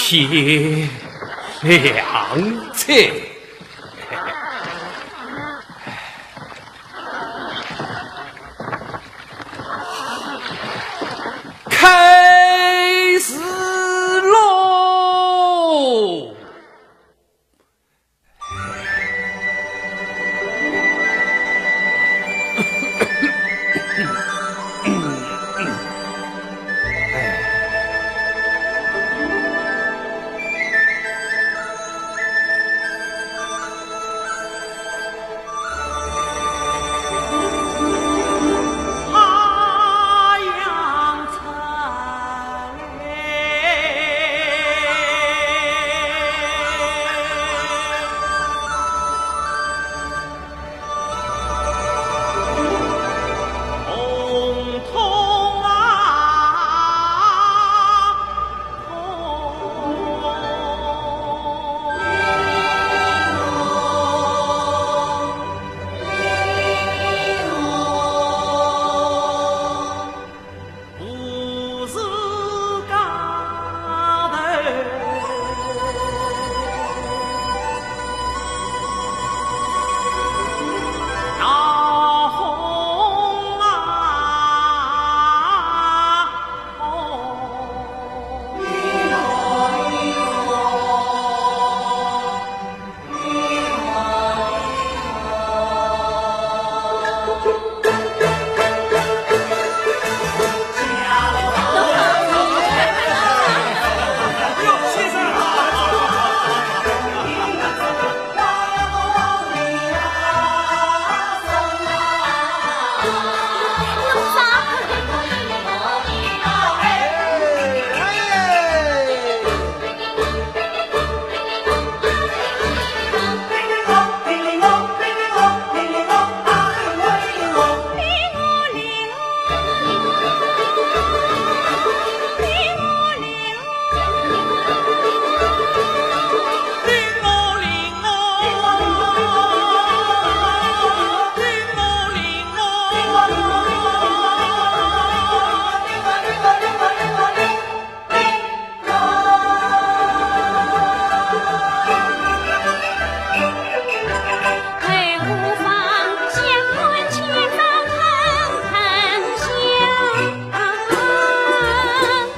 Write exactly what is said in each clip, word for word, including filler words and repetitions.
天亮哉。开始喽！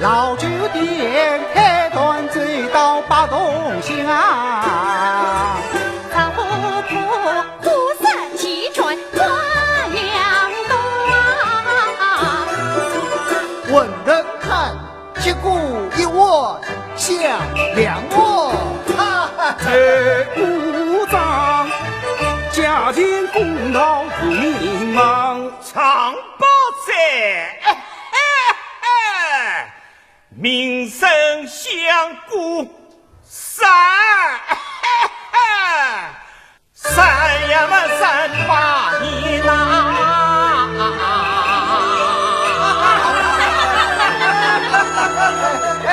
老酒店开端走到八通巷，茶壶破，火色几转挂两端。混沌看，结果一碗响两碗。哈哈。在武当，家庭公道不迷茫。 常宝在，名声响过山，山呀么山把你拿。哎，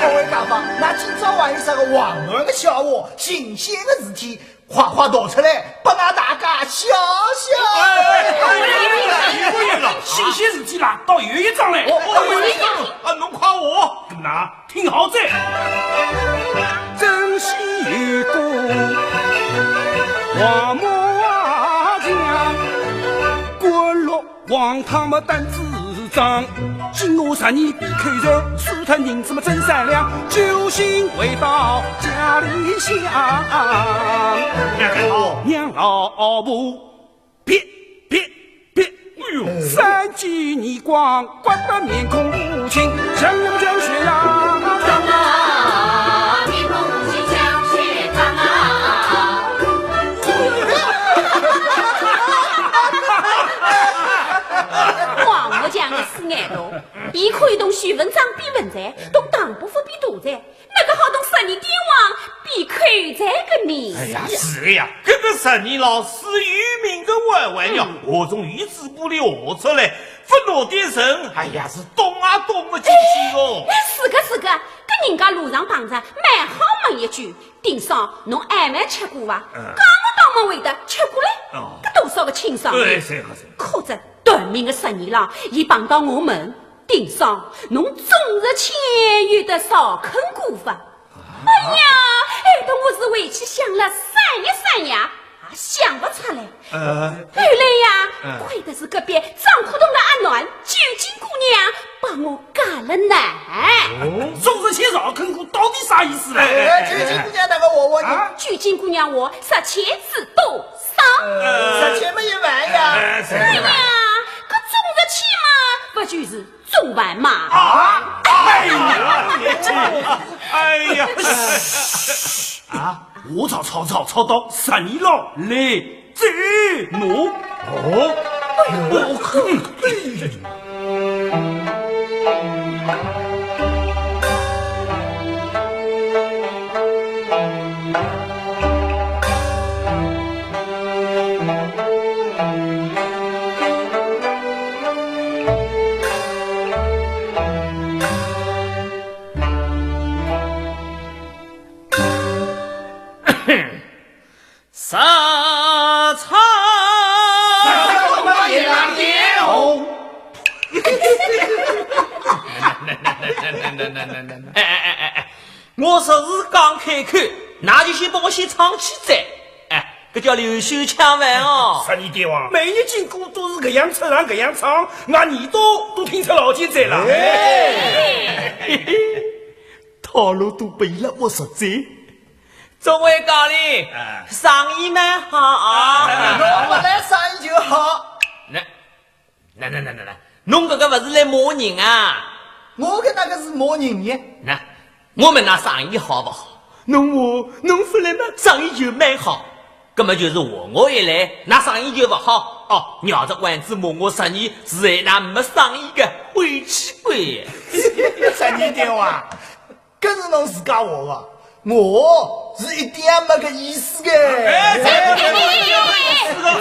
各位大方，那今朝还有啥个黄段个笑话，新鲜个事体， 快快拿出来，拨俺大家笑笑。哎，哎，哎，哎，哎，新鲜事体啦，倒有一桩嘞。哦，哦，哦，啊，侬快话。那听好哉。真是一个王母啊，讲滚落 黄汤么担子装，今我十二比口才，输脱银子么真善良，酒醒回到家里向。娘老婆，别别别，哎呦，三记耳光，刮得面孔乌青，像样像血呀。王木匠个死眼头，伊可以动许文章比文才，动唐伯虎比杜甫，哪个好动十二点王比口才个呢？哎呀，是个呀，搿个十二老师有名个玩玩呀，嗯。我从一字不离学出来，勿拿点神，哎呀，是动也动勿进去哦。哎，是个是个，跟人家路上碰着，蛮好问一句， 丁爽，侬还没吃过伐？嗯。讲我当没会得吃过嘞。哦。搿多少个清爽面。对，是个是个。可真短命个十二郎，伊碰到我们，丁爽，侬总是欠有的少肯过伐？哎呀，哎，等我是回去想了三日三夜，也想勿出来。呃，后来呀，嗯。亏得是隔壁张苦洞的阿囡，九斤姑娘，帮我解了难。哦，总是欠少肯过到底啥意思呢？哎，九斤姑娘哪个话话呢？啊？九斤姑娘话，十千是多少？呃，十千么一万呀。哎，哎呀，搿总是欠嘛，勿就是总还嘛？啊？哎呀，哎呀，啊，我吵吵吵吵到十二老来走奴。哦，我看。啥操！哎，哎，哎，哎，哎，我实事刚开口，㑚就先帮我先唱起哉。哎，搿叫刘秀抢饭哦。十二点王，每日经过都是搿样唱，搿样唱，㑚耳朵都听出老茧哉了。哎，套路都拨伊拉摸熟哉。众位高邻，哎。生意蛮好啊。哎。我本来生意就好。那 那那那那那，侬搿个勿是来骂人啊？我搿哪个是骂人呢？那，我问㑚生意好勿好？侬话，侬勿来嘛，生意就蛮好。葛么就是话我一来，㑚生意就勿好。哦，绕着弯子骂我十二，是害㑚没生意个，灰气鬼。十二点王， 搿是侬自家话个，我是一点也没搿意思个。哎，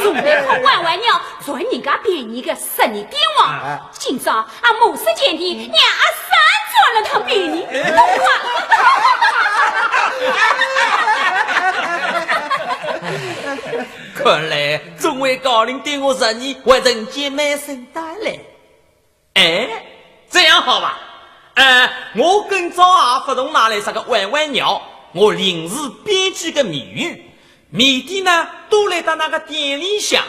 总归好玩玩闹，占人家便宜个十二点王。哎。今朝阿骂死前天，让阿三占了趟便宜，懂伐？看来众位高邻对我十二还真见蛮深大嘞。 哎，这样好吧？呃，我今朝也勿同㑚来啥个玩玩闹，我临时编几个谜语，谜底呢，都来到㑚个店里向。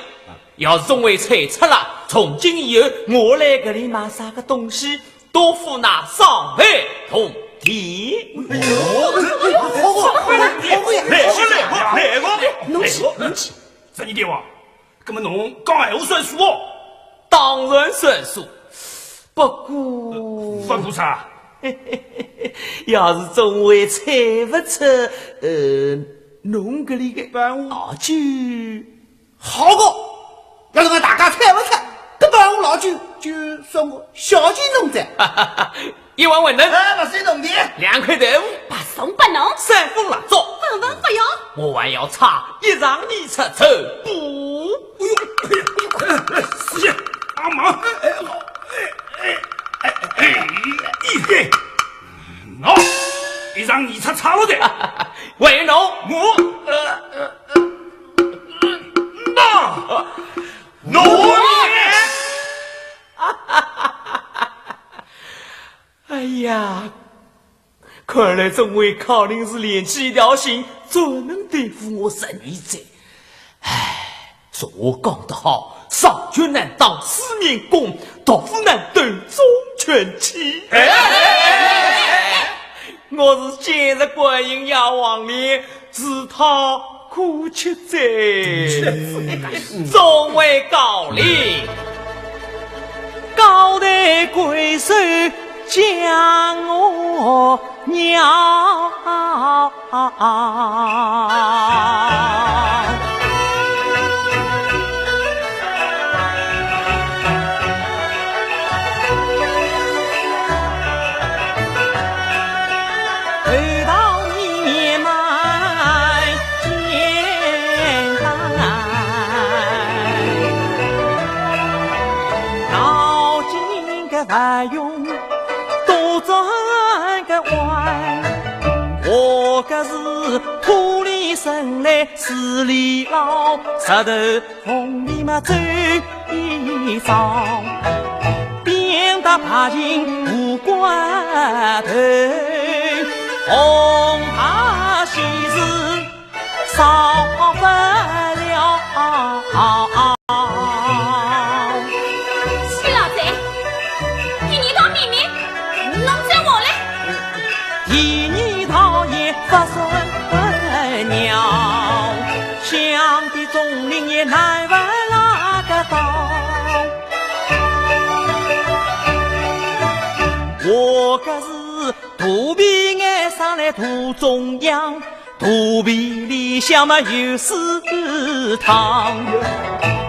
要是众位猜出了，从今以后我来搿里买啥个东西，都付㑚双倍铜钿。哎呦，好个，好个，来个，来个，来个。侬去，侬去。十二点王， 葛么侬讲闲话算数哦？当然算数，不过，不过啥？要是众位猜勿出，呃，侬搿里个老酒，好个，要是让大家猜勿出，搿半壶老酒就算我小钱侬哉。 一碗馄饨。哎，勿收铜钿。两块豆腐。白送拨侬。三分蜡烛。分文勿要。我还要差一丈二尺绸布。哎呦，哎呀，哎呀，师爷，帮忙。哎，好，哎，哎，哎，哎，哎，喏，一丈二尺差了点。还有侬。我，呃，呃，呃，那，侬呢？ 哎呀，看来众位高邻是连起一条心，专门对付我十二哉。唉，俗话讲得好，上拳难打四面功，毒妇难斗忠犬欺。哎，我是见着观音爷王爷， 是他可吃罪。众位高邻，高抬贵手将我饶。 头道里面蛮简单，脑筋个勿用多转个弯，我个是土里生来势里老，石头 红里嘛走一遭，边白银五官头，红牌喜事少不了。许老贼，第二道谜谜，侬再话来。第二道也不算了，想必总理也难问哪个道。 我可是肚皮眼上来肚中央，肚皮里向嘛有水塘，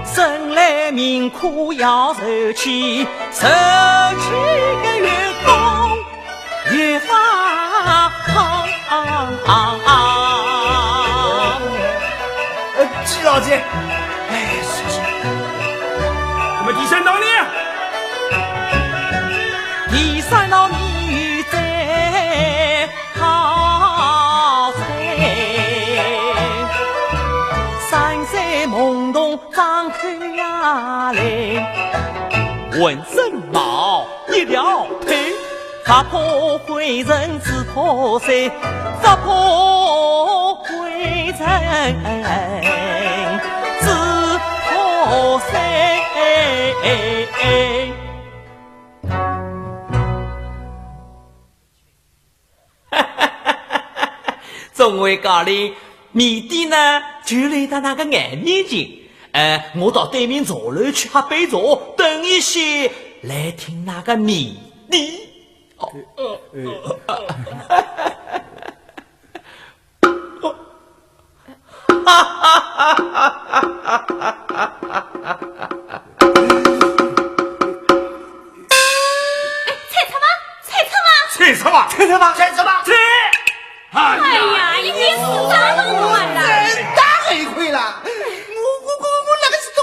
生来命苦要受气，受气个月光月发红。呃，季老姐，哎，是，是。那么第三道呢？ 第三道谜语最好猜，山水懵懂张口呀来，浑身毛一条腿，不怕灰尘，只怕水，不怕灰尘，只怕水。 总归讲哩，谜底呢，就来到㑚个眼面前。呃，我到对面茶楼去喝杯茶，等一歇来听㑚个谜底。好。哎，猜出伐？猜出伐？猜出伐？猜出伐？猜出伐？猜！哎呀，哎呀，你是啥都不玩了。真大黑亏了！我，我，我，我那个是从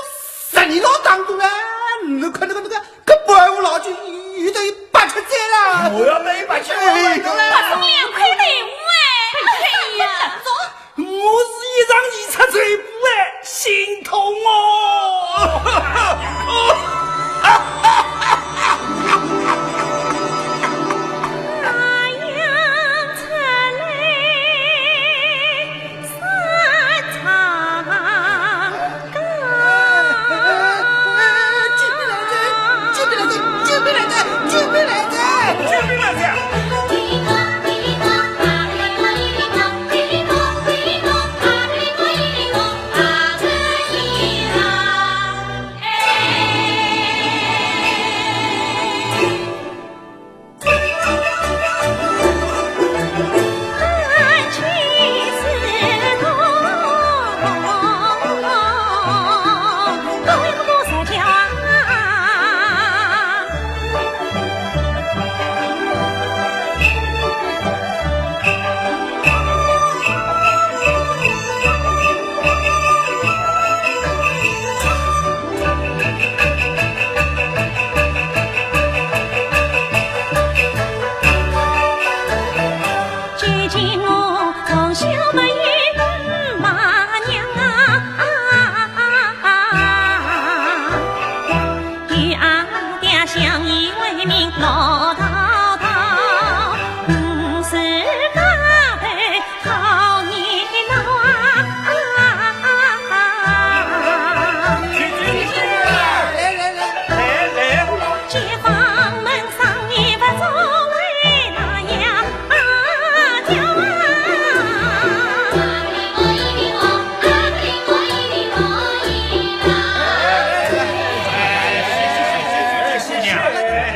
十二老当中啊，侬看那个，那个，搿白虎老君遇到一百七岁了。我要到一百七十岁了。哎，八十年亏的我哎。哎呀，走。 我是一场二尺嘴巴哎，心痛哦！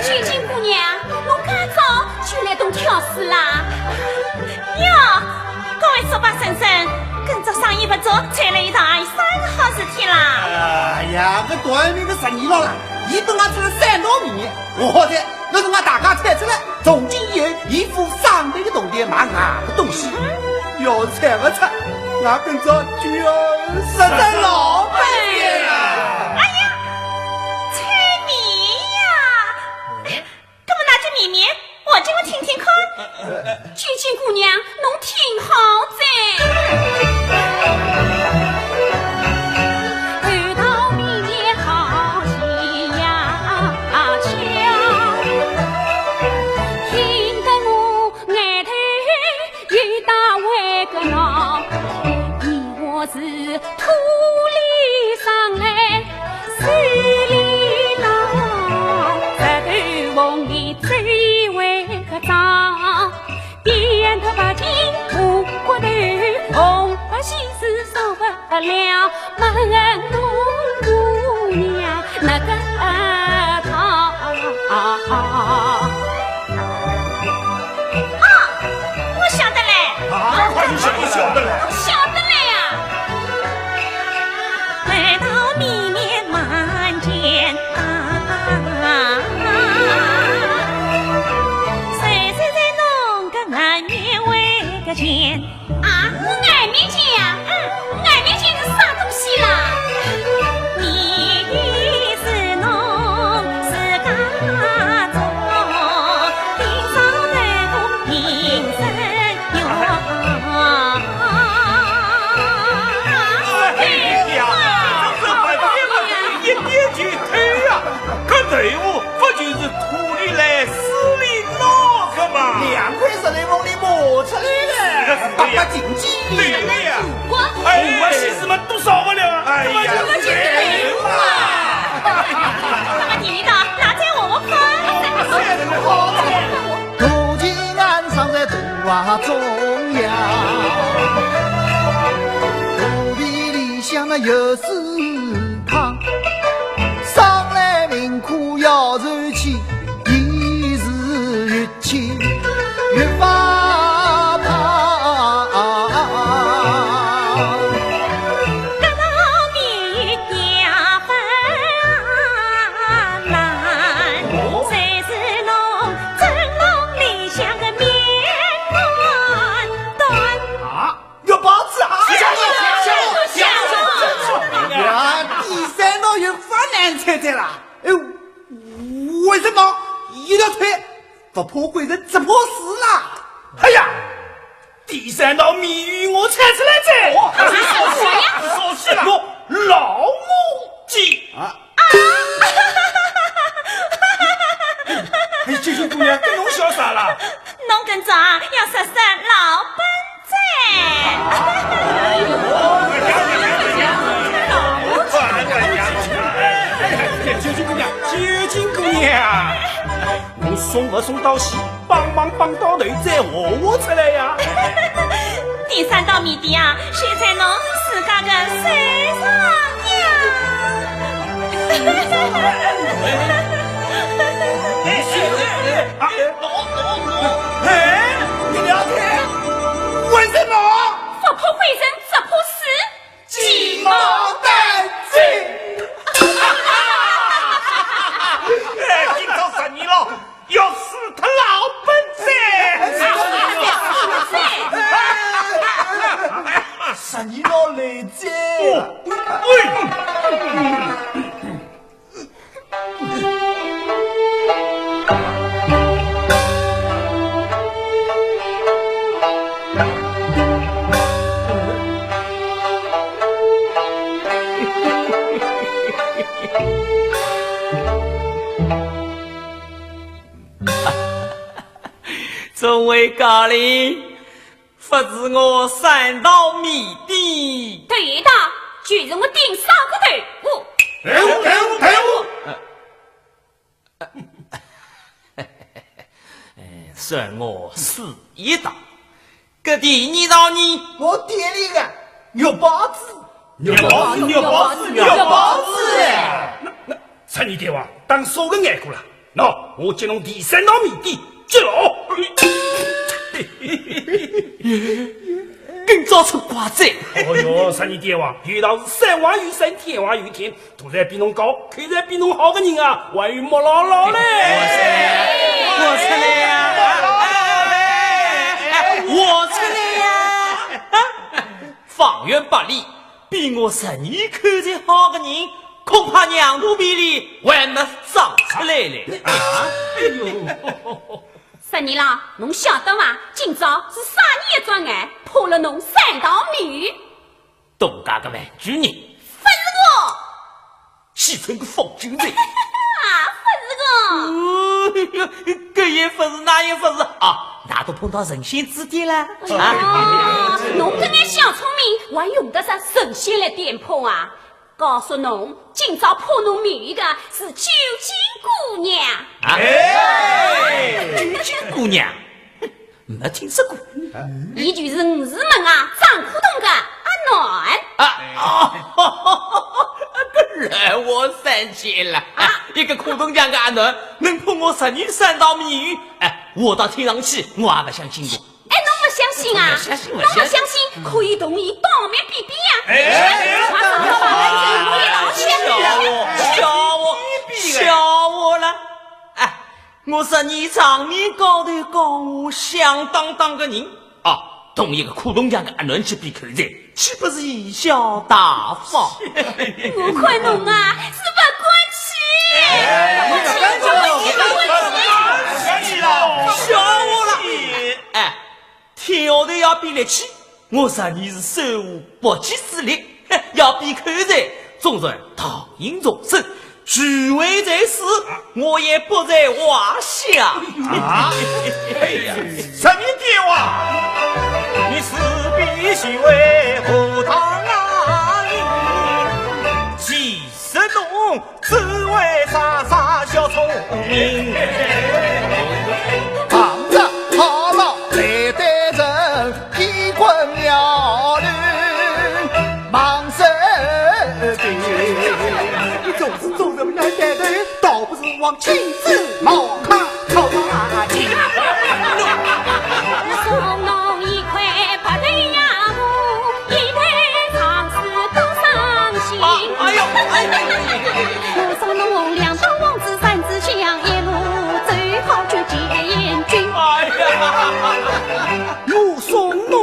君君姑娘，侬介早就来动挑事啦？哟，各位叔伯婶婶，今朝生意不错，出了一大生好事体啦。哎呀，搿段明个十二老啦，伊本来出了三道谜，我好在，那是俺大家猜出来，从今以后，一副上等的铜钿买俺个东西。要猜不出，俺今朝就要实在老板了。哎呀，猜谜呀！ 搿么拿只谜面，我叫我听听看。君君姑娘，侬听好哉。头道谜面好奇呀，巧。得了门姑娘那个套。啊，我晓得嘞。啊，快点，我晓得嘞。我晓得嘞呀。来到里面门前啊，谁是在弄个南面围个圈？ 啊，我外面去呀。嗯，外面去是啥东西啦？你的是侬自家做，今朝来个名声哟。哎呀，这是白天了，一点就退呀，搿队伍 不就是土里来，水里闹个嘛？两块石头缝里冒出来了，是的，是的呀。八八紧紧。对的呀。哎，我西施们多少不了啊？哎呀，这么就对了嘛。那么第一道，拿在我们分。土地安上在土啊中央，土地里向那有水塘。 上来命苦要受气，一时越气越发胖。搿道题有点困难，谁是侬蒸笼里向个面团？啊？ 肉包子啊！呀，第三道又勿难猜猜啦。哎，为什么一道菜不怕灰尘只怕水啦？哎呀，第三道谜语我猜出来哉！哦，你说谁呀？你说谁啦？我老母鸡。啊。哎，九九姑娘，搿侬笑啥啦？侬今朝要杀杀老本 子。哎，九九姑娘，九九姑娘，侬送勿送到西，帮忙帮到头，再活活出来呀。第三道谜底啊，现在侬自家个手上呀。哎，哎，哎，哎，哎，哎，哎，你了解？为什么？ 不怕灰尘，只怕水，鸡毛掸子。哎，今朝十二老要死脱老本子。十二老来哉。哦，哎。 众位高邻， 不知我三道谜底。第一道就是我顶上个头。哦。队伍，队伍，队伍。哎，算我输一道。搿第二道呢？我店里个肉包子。肉包子，肉包子，肉包子。那，那， 十二大王，打啥个眼光啦？喏，我接侬第三道谜底，接牢。今朝出怪哉。哦哟，十二大王，有道是山外有山，天外有天，肚皮比侬高，口才比侬好个人啊，还有木牢牢嘞。我出来呀！哎，我出来呀！ 方圆百里，比我十二口才好个人，恐怕娘肚皮里还没长出来嘞。啊？哎呦！十二郎，侬晓得伐？今朝是啥人一转眼破了侬三道谜语？东家个玩具人。勿是我。 戏称个方九子。啊，勿是个。哎呀，搿也勿是，那也勿是啊，哪都碰到神仙指点了啊？哦，侬搿眼小聪明，还用得着神仙来点破啊？告诉侬，今朝破侬谜语个是九斤姑娘。啊？哎，九斤姑娘？ 没听说过。伊就是五时门啊，掌古董个阿啊，哦，搿让我想起来了。啊，一个苦东墙个阿囡，能破我十二三道谜语，哎，我倒听上去，我也勿相信过。哎，侬勿相信啊？勿相信，勿相信。侬勿相信，可以同伊当面比比呀。哎，快上到房间，我也老去。笑我，笑我，笑我了。哎，我说你场面高头讲我响当当个人，啊，同一个苦东墙个阿囡去比口才，岂不是贻笑大方？我看侬啊，是勿敢去。哎，勿敢去，勿敢去。笑我了。哎，跳得要比力气，我说你是手无缚鸡之力，要比口才，总算大应众生。 聚会在此，我也不在话下。啊？哎呀，神明点话，你是比须为何当啊？其实侬只会耍耍小聪明。旁着吵闹来得人， 一棍要人忙生病。你总是做人难担待，倒不如往亲子茅坑跳下去。送侬一块白头羊毛，一头长须多伤心。哎呦，哎呦，哎呦，哎呦。我送侬两包黄纸三支香，一路走好就见君。哎呀！ 我送侬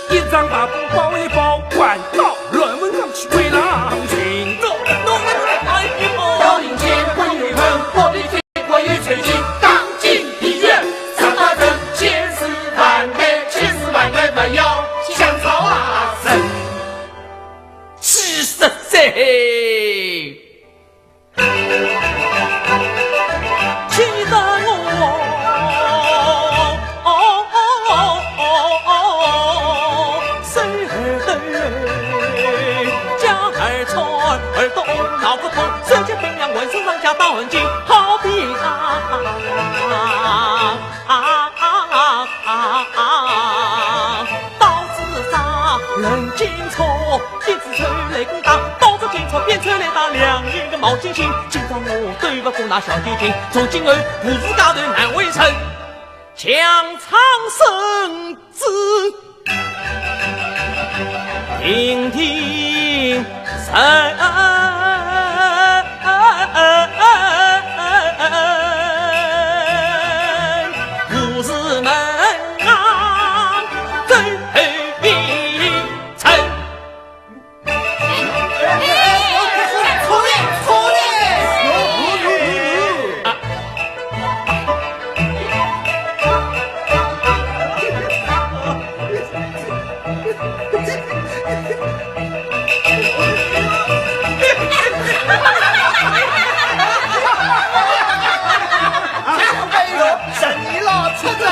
一张白布包一包，掼到乱坟上去为郎寻找。侬，侬，哎呦！要领乾坤有盆，何必飞过一寸金？当今地狱十八层，千丝万缕，千丝万缕，不要想操啊身。七十岁。 气得我手抖，脚儿颤，耳朵闹个痛，手脚冰凉，浑身上下打寒噤，好比啊啊啊啊啊！刀子扎，人筋戳，鞭子抽，雷公打，刀子筋戳，鞭抽雷打，两人个毛巾巾。 今朝我斗勿过那小九斤，从今后我自家头难为情。将长生子，定定神，无事门啊，最后一程。 哎呦，神医老出征！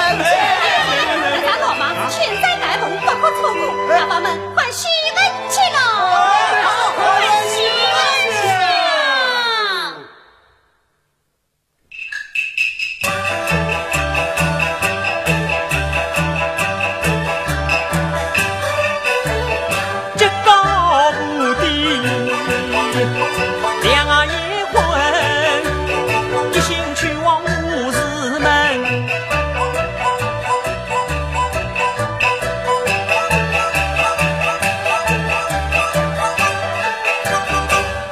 搿只老房子千载难逢，不可错过。阿爸们， 快喜门去了！快喜门去了！这高不低，两眼昏，一心去往五字门。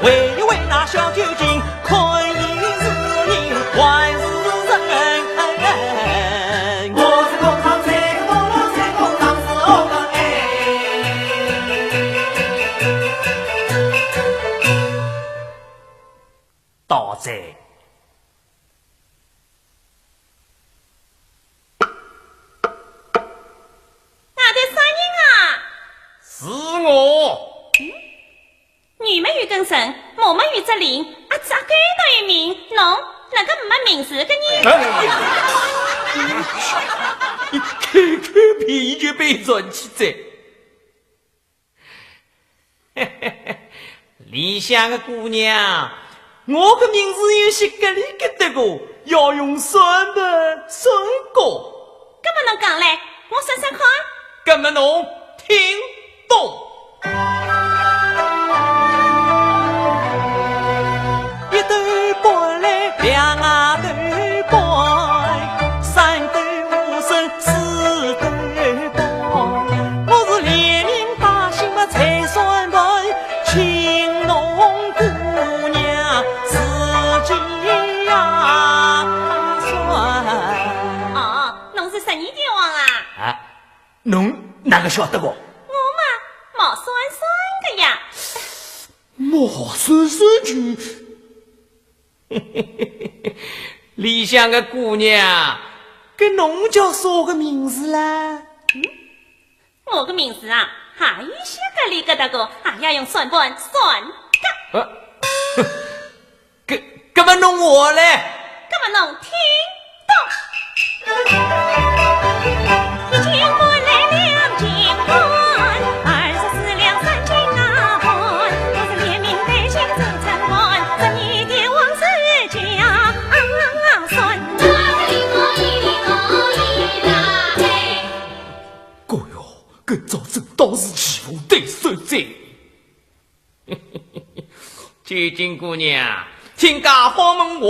喂一喂那小九斤，看伊是人还是神？我是工厂，这个工厂，这工厂是我的哎。到这。 外头啥人啊？是我。嗯？女么有根绳，马么有只铃，阿子阿狗倒有名，侬哪个没名字个呢？你开口便宜就被人气哉。 里向个姑娘，我个名字有些格里格德个，要用算盘算过。搿么侬讲嘞，我算算看。搿么侬听懂。一斗半来两斗半，三斗五升四斗半。我是连名带姓么才算盘，请侬姑娘自己呀算。哦，侬是十二点王啊？啊，侬哪个晓得个？我嘛，毛酸酸个呀。 毛酸酸就，里向个姑娘，搿侬叫啥个名字啦？我个名字啊，还有些个里个大个，还要用算盘算个。呃，搿，搿么侬话嘞？搿么侬听 一斤半来两斤半，二十四两三斤啊半，我是连名带姓真称盘，十二点王是假算。哎哟，搿朝真当是义父对孙子。 九斤姑娘，听街坊们话，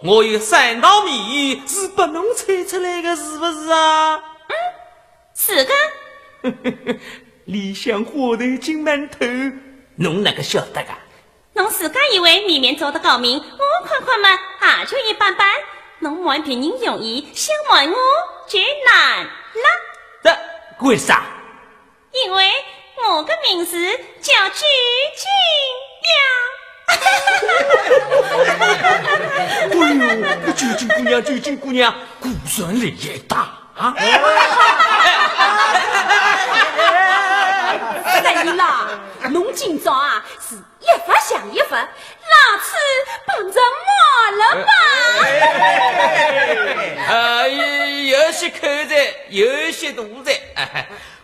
我有三道谜语是拨侬猜出来个，是勿是啊？嗯，是个。里向花头金馒头，侬哪个晓得个？侬自家以为谜面做得高明，我看看嘛，也就一般般。侬瞒别人容易，想瞒我就难了。这，为啥？ 因为我个名字叫九斤呀。哎哟，搿九斤姑娘，九斤姑娘，果然厉害大啊！三姨啦，侬今朝啊是一发像一发，牙齿碰着毛了吧？哎，有些口才，有些肚子。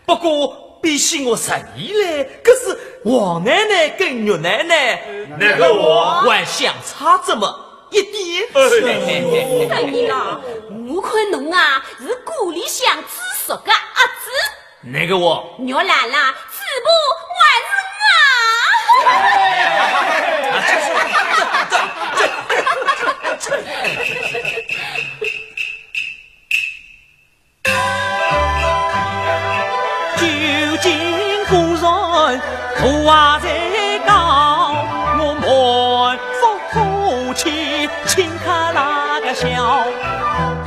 不过比起我十二来，可是王奶奶跟玉奶奶，那个我还相差这么一点点。三姨啦，我看侬啊，是锅里向煮熟个鸭子。那个我，玉兰啦，嘴巴还是啊。九斤果然我也在讲，我满腹福气，请看那个笑。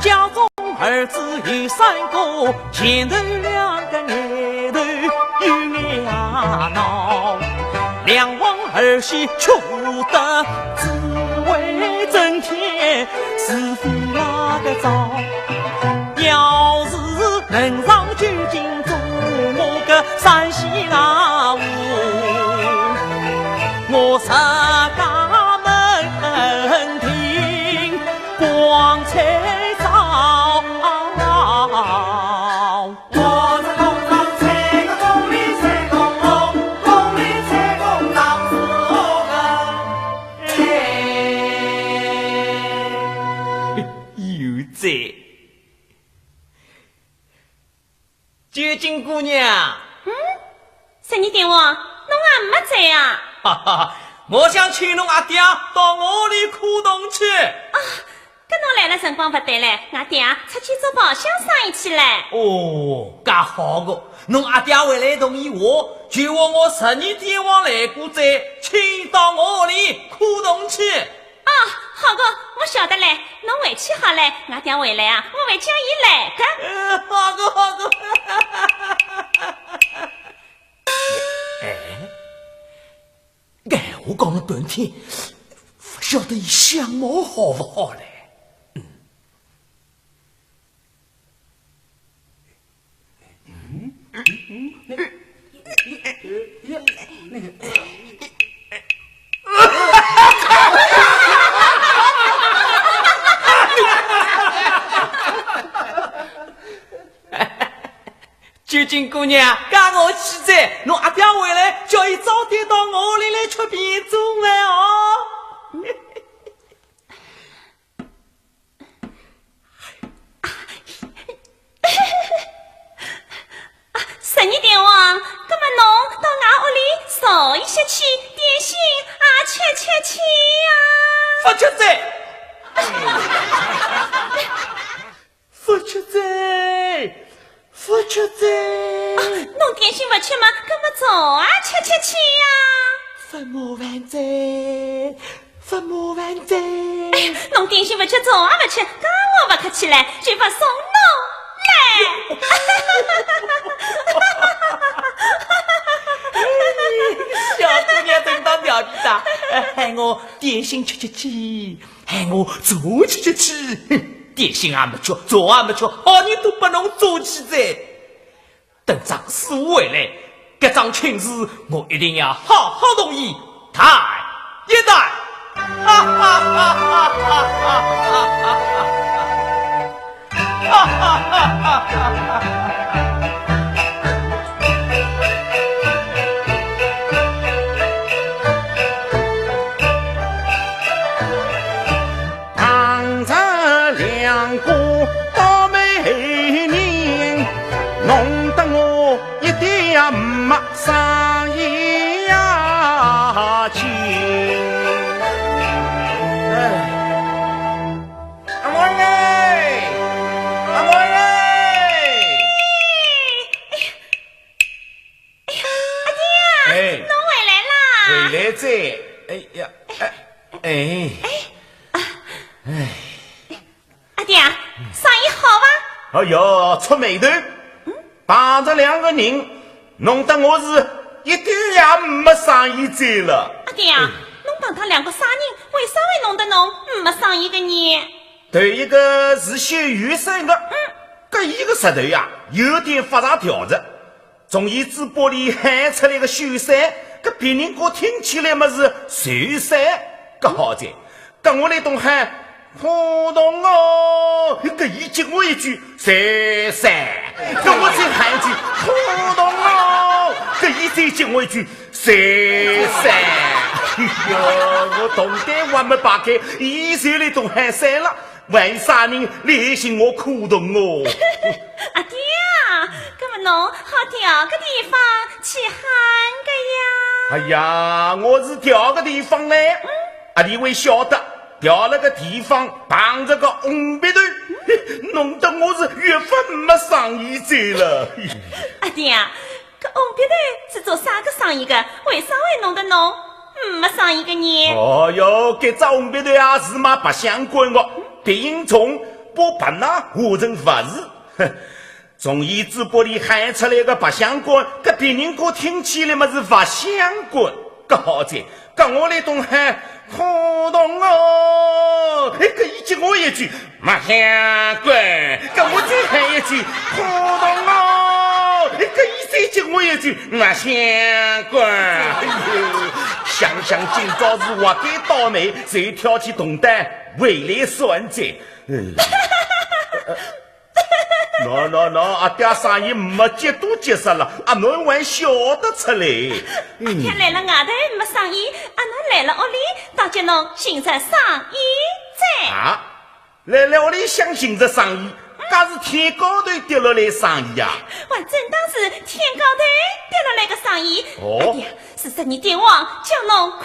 家中儿子有三个，前头两个眼头有眼闹，两房儿媳吃得紫薇争天，是非那个招。 要是能上九斤做我个三喜老母，我自家门庭光彩照。我是东方吹个东里吹东风，东里吹东当是我个。哎，有罪。 九斤姑娘。嗯？十二点王，侬也没在啊？哈哈，我想请侬阿爹到我屋里看东去。啊，搿侬来了辰光勿对嘞，阿爹出去做包厢生意去嘞。哦，介好个，侬阿爹回来同意我，就问我十二点王来过哉，请到我屋里看东去。 啊，好个，我晓得嘞，侬回去好嘞，阿爹回来啊，我会叫伊来个。呃，好个，好个。哎，搿闲话讲了半天，勿晓得伊相貌好勿好嘞？嗯。 九斤姑娘，介我去哉，侬阿爹回来，叫伊早点到我屋里来吃便中饭哦。 啊，十二点王，搿么侬到俺屋里吃吃呀。勿吃哉。勿吃哉。勿吃哉。啊，侬点心勿吃嘛，搿么早啊吃吃吃呀。勿麻烦哉。勿麻烦哉。哎，侬点心勿吃，早啊勿吃，搿我勿客气唻，就勿送侬唻。小姑娘真当调皮哒，哎，喊我点心吃吃吃，喊我茶吃吃吃，哼，点心也没吃，茶也没吃，好人都拨侬做起哉。等张师傅回来，搿桩亲事我一定要好好同伊谈一谈。哈哈哈哈哈哈！哈哈哈哈哈！碰着两个倒霉人，弄得我一点也没生意呀劲。哎，阿毛哎，阿毛哎！哎呀，阿爹啊，哎，侬回来啦！回来哉。哎呀，哎，哎，哎，阿爹啊，生意好伐？哎哟，触霉头，碰着两个人，弄得我是一点也没生意劲了。阿爹啊，哎，侬碰着两个啥人，为啥会弄得侬没生意个呢？头一个是修雨伞个，嗯，搿伊个舌头呀，有点发大条子。 从伊嘴巴里喊出来个修伞，搿别人家听起来么是水伞，搿好哉。搿我来东喊，苦动哦，搿伊接我一句，水伞，搿我再喊一句，苦动哦，搿伊再接我一句，水伞。哎哟，我动弹还没摆开，伊就来东喊伞了。 还有啥人来寻我苦动哦？阿爹啊，搿么侬好调个地方去喊个呀？哎呀，我是调个地方呢，阿里会晓得，调了个地方碰着个红鼻头，弄得我是越发没生意劲了。阿爹啊， 搿红鼻头是做啥个生意个？为啥会弄得侬没生意个呢？哦哟，搿只红鼻头啊，是卖白相馆个，鼻音重，把白拿化成物事。哼，从伊嘴巴里喊出来个白相馆，搿别人家听起来么是物相馆，搿好哉。 搿我来东喊，苦动哦，哎，搿伊接我一句，勿相干，搿我再喊一句，苦动哦，哎，搿伊再接我一句，勿相干。哎哟，想想今朝是活该倒霉，就跳起动弹，回来算账。嗯。 喏喏喏，阿爹生意没几多结煞了，阿囡还笑得出来。阿爹来了外头没生意，阿囡来了屋里，倒叫侬寻着生意哉。啊，来了屋里向寻着生意，搿是天高头跌落来生意呀？还真当是天高头跌落来个生意。哦。阿爹，是十二点旺，叫侬苦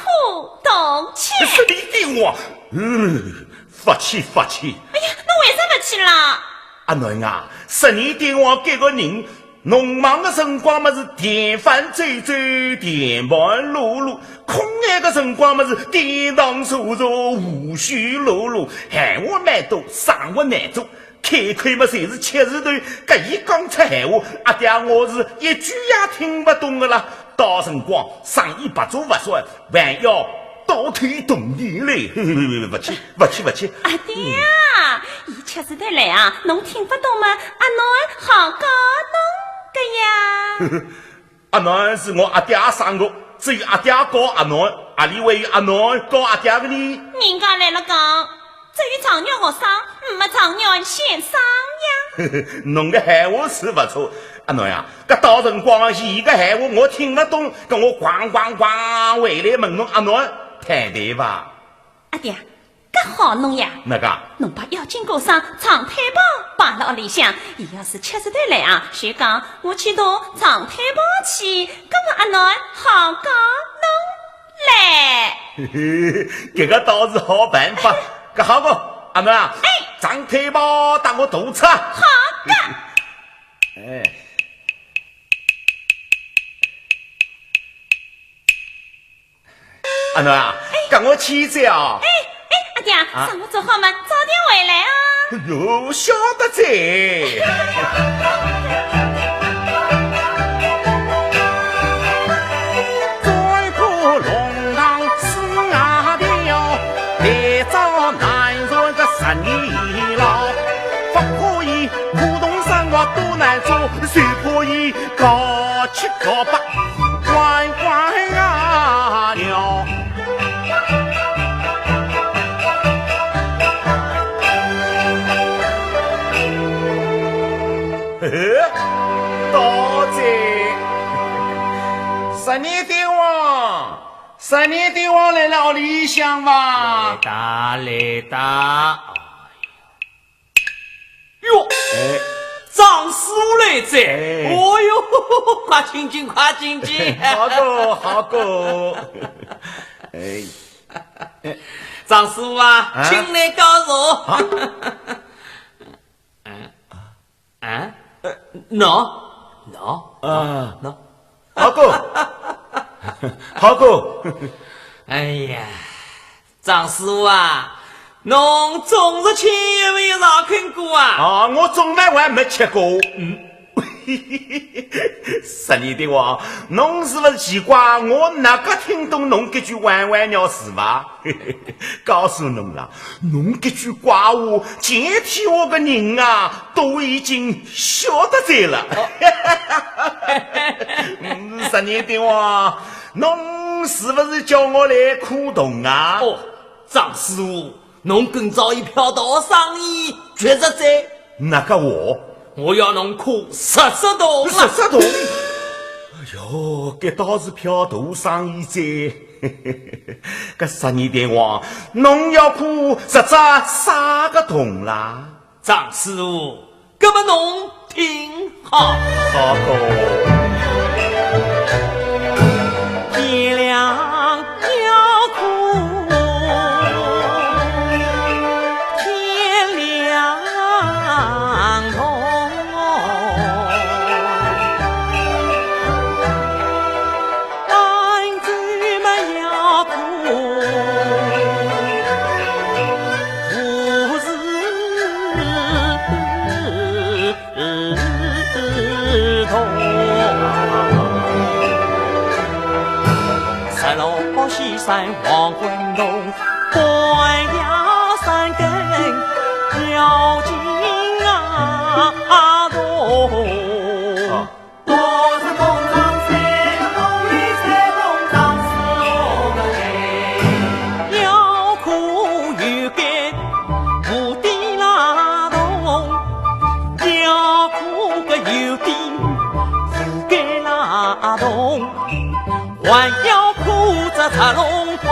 动去。十二点旺，嗯， 勿去，勿去。哎呀，侬为啥勿去啦？阿囡啊，十二点旺搿个人，农忙个辰光么是电饭煲粥，电盘熝熝，空闲个辰光么是电堂坐坐，胡须乱乱，闲话蛮多，生活难做，开口么侪是七字头，搿伊讲出闲话，阿爹我是一句也听勿懂个啦。 到辰光，生意白做勿算，还要倒退动地嘞。勿去，勿去，勿去。阿爹啊，伊七字头来啊，侬听勿懂嘛，阿囡好教侬个呀。阿囡是我阿爹生个，只有阿爹教阿囡，阿里还有阿囡教阿爹个呢？人家来了讲， 只有状元学生，没状元先生呀。侬个闲话是勿错，阿囡呀，搿到辰光伊个闲话我听勿懂，搿我咣咣咣回来问侬阿囡，谈谈伐？阿爹，搿好弄呀。哪个？侬把要紧过生状态包摆辣屋里向，伊要是七字头来啊，就讲我去动状态包去，搿么阿囡好教侬。嘞。嘿嘿，搿个倒是好办法。搿好个，阿囡啊，哎。长腿包搭我驮出。好个。哎。阿囡啊，哎。跟我去一走啊。哎，哎，阿爹，啊？上午做好么，早点回来啊。哎哟，晓得哉。 嘿嘿，到哉。十二点王，十二点王来了屋里向伐？来哒，来哒。哟，哎。张师傅来哉。哎。哦哟，快请进，快请进。好个，好个。哎。张师傅啊，啊？请来告座。啊？嗯？ 啊？呃，喏，喏，啊。喏。好个，好个。哎呀，张师傅啊，侬粽子钱有没有少肯过啊？啊，我粽子还没吃过。嗯。十二点王，侬是勿是奇怪我哪个听懂侬搿句弯弯绕是伐？ 告诉侬啦，侬搿句怪话，全天下个人啊，都已经晓得哉了。哦。嗯，十二点王，侬是勿是叫我来看铜啊？哦，张师傅，侬今朝一票大生意绝绝哉。哪个话？我要侬看十只铜啊。十只铜？哎哟，搿倒是票大生意哉。 搿十二点王，侬要看十只啥个铜啦？张师傅，搿么侬听好。好个。天亮要看，天亮铜。 安子么要看，不是铜。十六西山黄昏铜，半夜三更要进啊铜。啊。 要看有根无底拉铜，要看个有顶无盖拉铜，还要看只赤隆咚，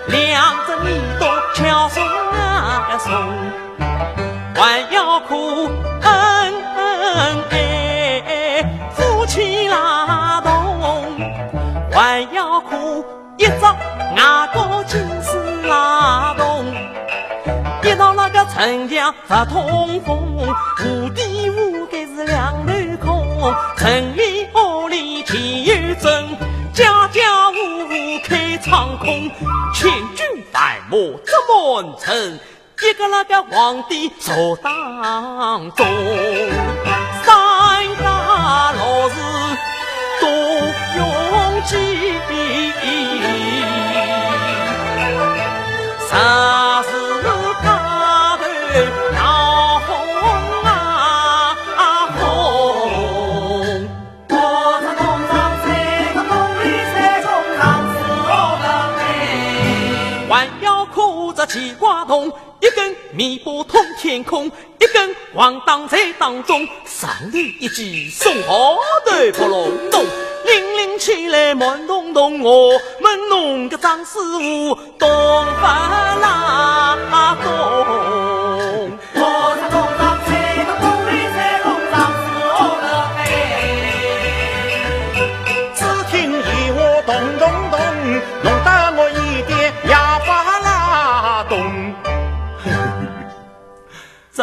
两只耳朵敲松啊松。 还要看恩恩爱夫妻拉动，还要看一只牙膏金丝拉动，一道那个城墙不通风，无底无盖是两头空，城里屋里前有镇，家家户户开仓空，千军万马扎满城。 一个那个皇帝坐当中，三大六字多拥挤，啥是大头闹哄啊哄。 还要看只奇怪铜，一根尾巴通天空，一根横当在当中，上头一记松花头扑隆咚，拎拎起来慢咚咚哦，问侬个张师傅懂不啦懂？ 只听一话咚咚咚，弄得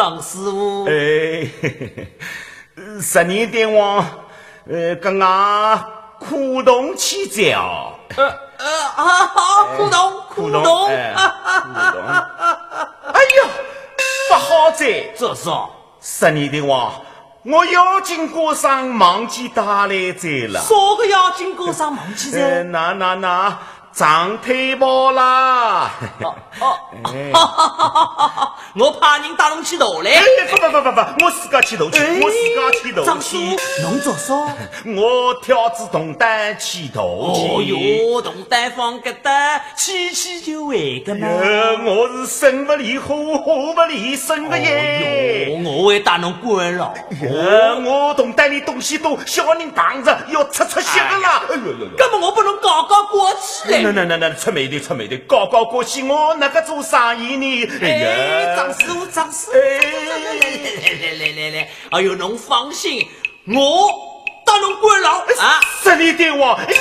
张师傅。哎，十二点王，呃，搿俺苦洞去哉哦。呃，呃，啊，好，苦洞，苦洞，苦洞。哎，苦洞。哎呀，不好哉。这是啊。十二点王，我要紧过上忘记带来哉了。啥个要紧过上忘记哉？呃，那，那，那，长腿跑啦。哦，哦。哎。我派人带侬去淘嘞。哎，不，不，不，不，不，我自家去淘去，哎，我自家去淘去。张叔，侬做啥？我挑仔铜钿去淘去。哦哟，铜钿放搿搭，去去就回个嘛。哎，我是生勿离，活活勿离，生勿厌。哦哟，我会带侬过了。哎，我铜钿里东西多，小人碰着要出出血个啦。哎呀，哎呦呦呦。搿么我拨侬搞搞过去嘞。那，那，那，那，出霉头，出霉头，搞搞过去，我哪个做生意呢？哎呀。哎，张师傅，张师傅，哎。来，来，来，来，来，来，哎呦，侬放心，我带侬过了啊。十二点王，哎呀。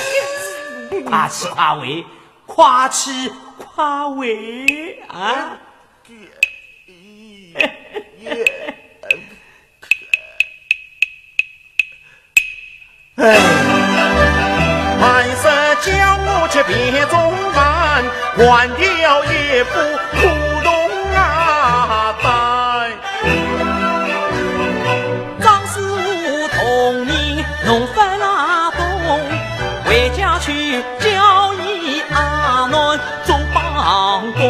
快去快回，快去快回啊。 哎，还是叫我去变种饭，换掉一副苦痛啊担。张师傅同名侬勿拉懂，回家去叫伊阿囡做帮工。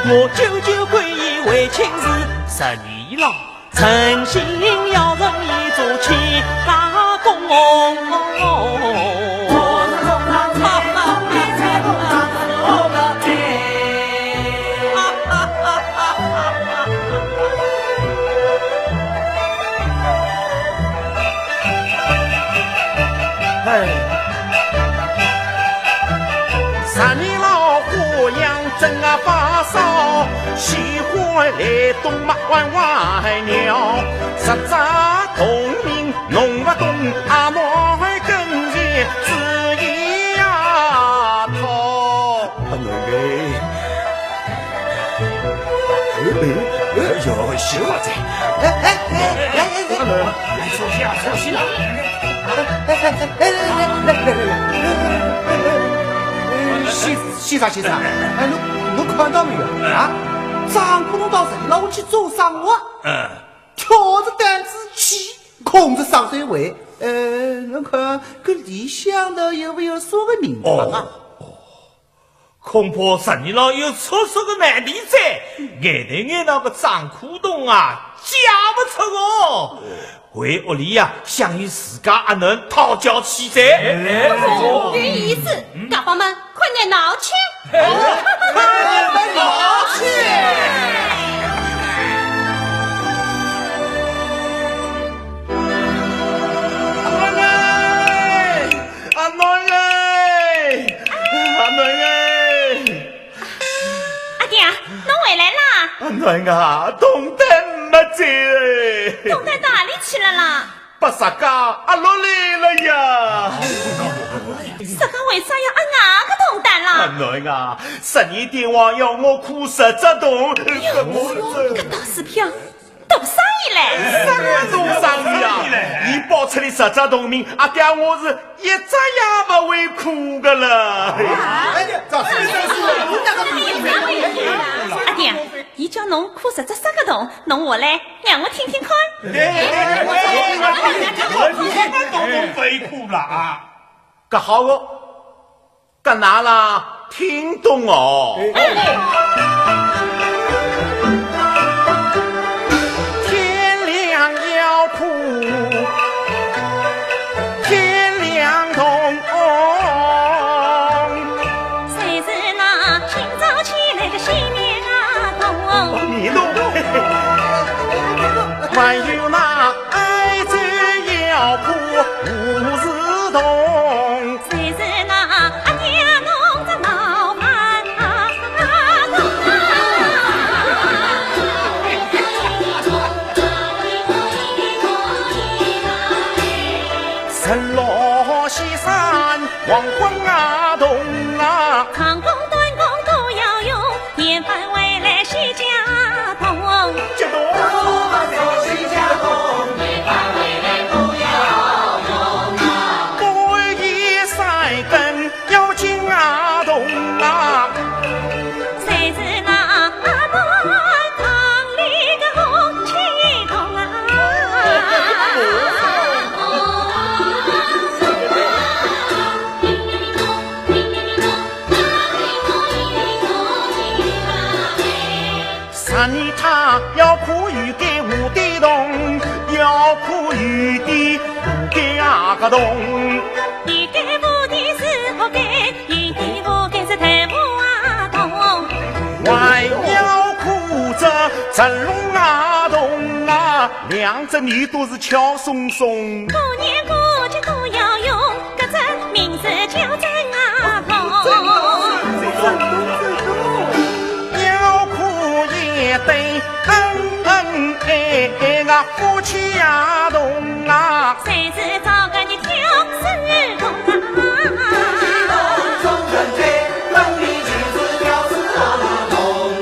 我舅舅归伊为亲事，十二老 诚心要让伊做起家公。哎。 十二老花样真啊发烧，喜欢来东嘛玩玩闹，十只铜钿弄勿懂啊，拿跟前子一呀套。啊，侬个，哎，哎，哎，哟，笑话哉。哎，哎，哎，哎，哎，哎，哎，坐下，坐下。 哎，哎，哎，来，来，来，来，来，来，来，先，先生，先生，哎，侬，侬看到没有啊？张苦洞到十二老屋去做生活，嗯。挑着担子去，空着双手回。呃，侬看，搿里向头有没有啥个名堂啊？哦，哦。 恐怕十二老有出啥个难题哉，眼对眼那个张苦洞啊，解勿出哦。回屋里呀，向伊自家阿囡讨教去哉。哎，有意思，家伙们，快点闹去。哎，快点闹去。 阿囡哎，阿囡哎！阿爹，侬回来啦？阿囡啊，铜钿没哉哎！铜钿到哪里去了啦？拨石家阿落来了呀！石家为啥要阿俺个铜钿啦？阿囡啊，十二点王要我苦十只铜，哟，搿倒是漂亮。 大生意嘞！啥个大生意啊？伊报出来十只铜钿，阿爹我是一只也勿会苦个了。哎呀，这是，这是，这是。阿爹，伊叫侬苦十只石家铜，侬下来让我听听看。哎，我听听看，侬勿会苦了啊？搿好个， 搿哪啦听懂哦？天亮要哭，天亮痛。谁是那清早起来的新面孔？你懂。还有那哀愁要哭胡子痛。 谁是那阿爹弄着闹翻啊？日落西山黄昏啊，痛啊。长工短工都要用，夜饭回来洗脚痛。脚痛。你他要可有个无底洞，要可有个无底啊个洞。一个无底是活该，一个无底是太无啊洞。还要可这成龙啊洞啊，两只耳朵是敲松松。不念不急不要用，搿只名字叫真啊洞。 要可一对恩恩爱爱个夫妻呀，同啊。谁知找个你挑事工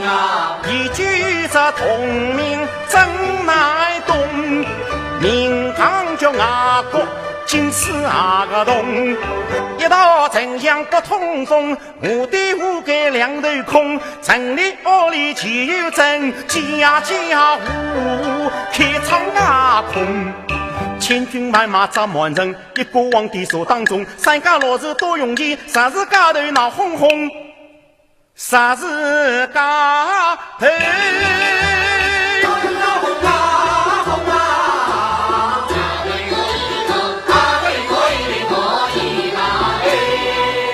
啊？一句这同名真难懂，名堂叫外国金丝啊个洞，一道城墙不通风， 我的屋盖两头空，城里屋里岂有真，家家户户开窗啊空。千军万马扎满城，一个皇帝坐当中，三家六户多用钱，啥是家头闹哄哄，啥是家头。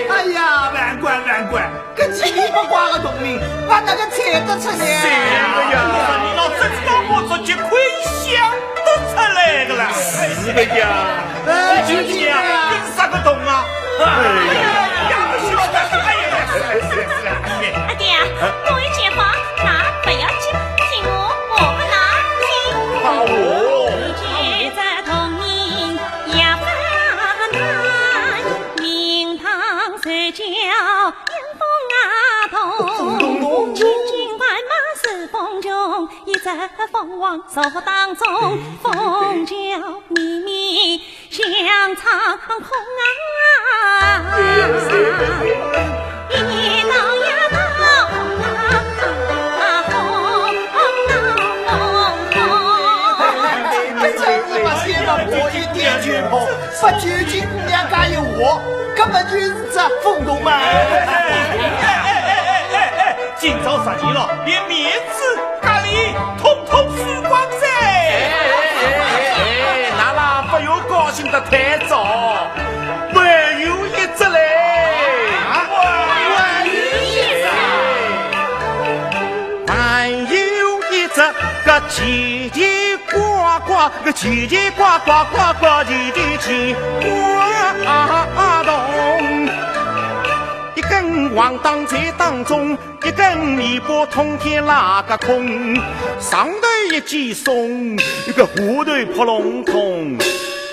哎呀，万贯万贯，搿七里八卦个洞名，我哪个猜得出来？是个呀，你老真当我做结棍想得出来个啦。是个呀。哎，究竟啊，搿是啥个洞啊？哎呀，呀，不晓得，哎呀，哎呀，哎呀。阿爹，我有解法，那不要紧，听我，我不拿听。啊，我。你这童年 也不难，名堂是叫迎风啊动，金金万马似风穷，一只凤凰坐当中，凤叫咪咪响唱空啊。一年到夜闹哄啊，哄啊，哄啊，哄。 搿真是勿是嘛，我一点就好，勿究竟姑娘家有我，搿么就是只风洞嘛。哎哎哎哎哎哎，今朝十二了，连面子、隔离，统统输光噻！哎哎哎哎，娜拉勿要高兴得太早，还有一只嘞！啊？还有一只！ 还有一只个奇奇怪怪，个奇奇怪怪怪怪奇奇奇怪洞。一根横当在当中，一根尾巴通天拉个空，上头一记松，一个下头扑隆咚。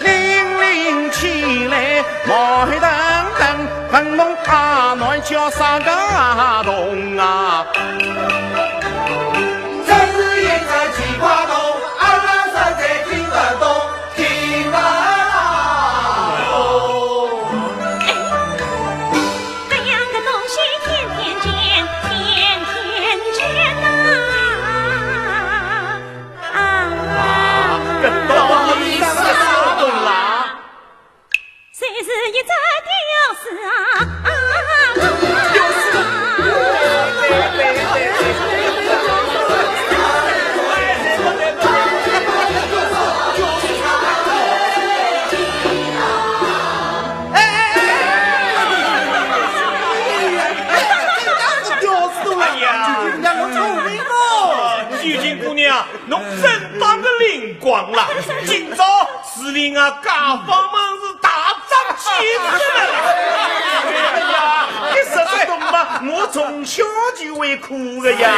拎拎起来，毛黑腾腾，分侬阿囡叫啥个洞啊？这是一只奇怪洞，阿拉实在听勿懂，听勿懂。哎，搿样个东西天天见，天天见呐！ 啊，搿到底是啥东啦？谁是一只吊丝啊？吊丝。哎哎哎哎！哎呀，这吊丝都来了，哎呀，你们两个聪明哦！哦，九斤姑娘， 侬真当个灵光啦！今朝是令俺街坊们是大涨几次了。哎呀，你说是懂吗？我从小就会哭的呀。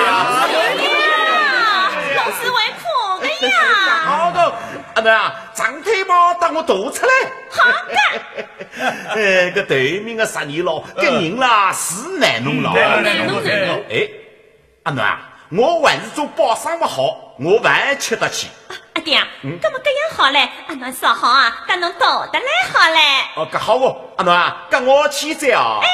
哎呀，侬是会哭的呀。好的，阿囡啊，长腿毛搭我拖出来。好的。哎，搿头名个啥人咯，跟人啦，是难弄咯。难弄，难弄。哎， 阿囡啊，我还是做包生么好，我还吃得起。啊，阿爹，嗯？搿么搿样好嘞，阿囡说好啊，搿侬驮得来好嘞。哦，搿好哦，阿囡啊，搿我去哉哦。哎，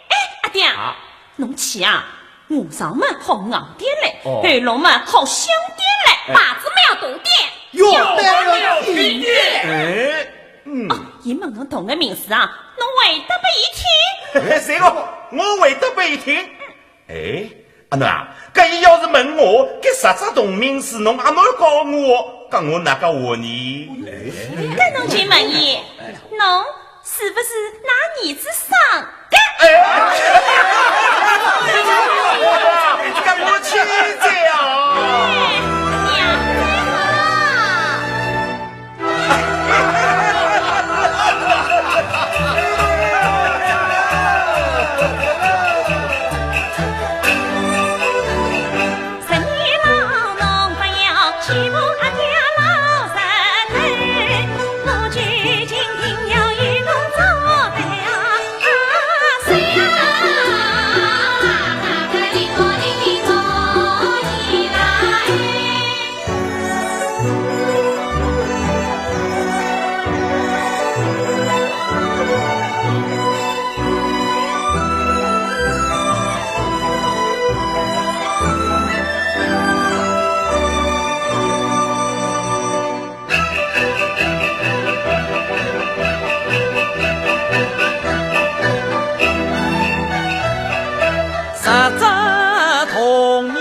哎，阿爹，啊？侬去啊，牙床么好咬点嘞，哦。喉咙么好香点嘞，哎。牙齿么要大点。哟，要大要挺点。哎，嗯。哦，伊问侬同个名字啊，侬回答拨伊听。哎，是个，我回答拨伊听。 哎，阿囡啊，搿伊要是问我，搿十只铜钿是侬阿囡教我，搿我哪个还呢？搿侬就问伊，侬是勿是㑚儿子生个？哎，搿我去这啊！娘子啊！十只铜钿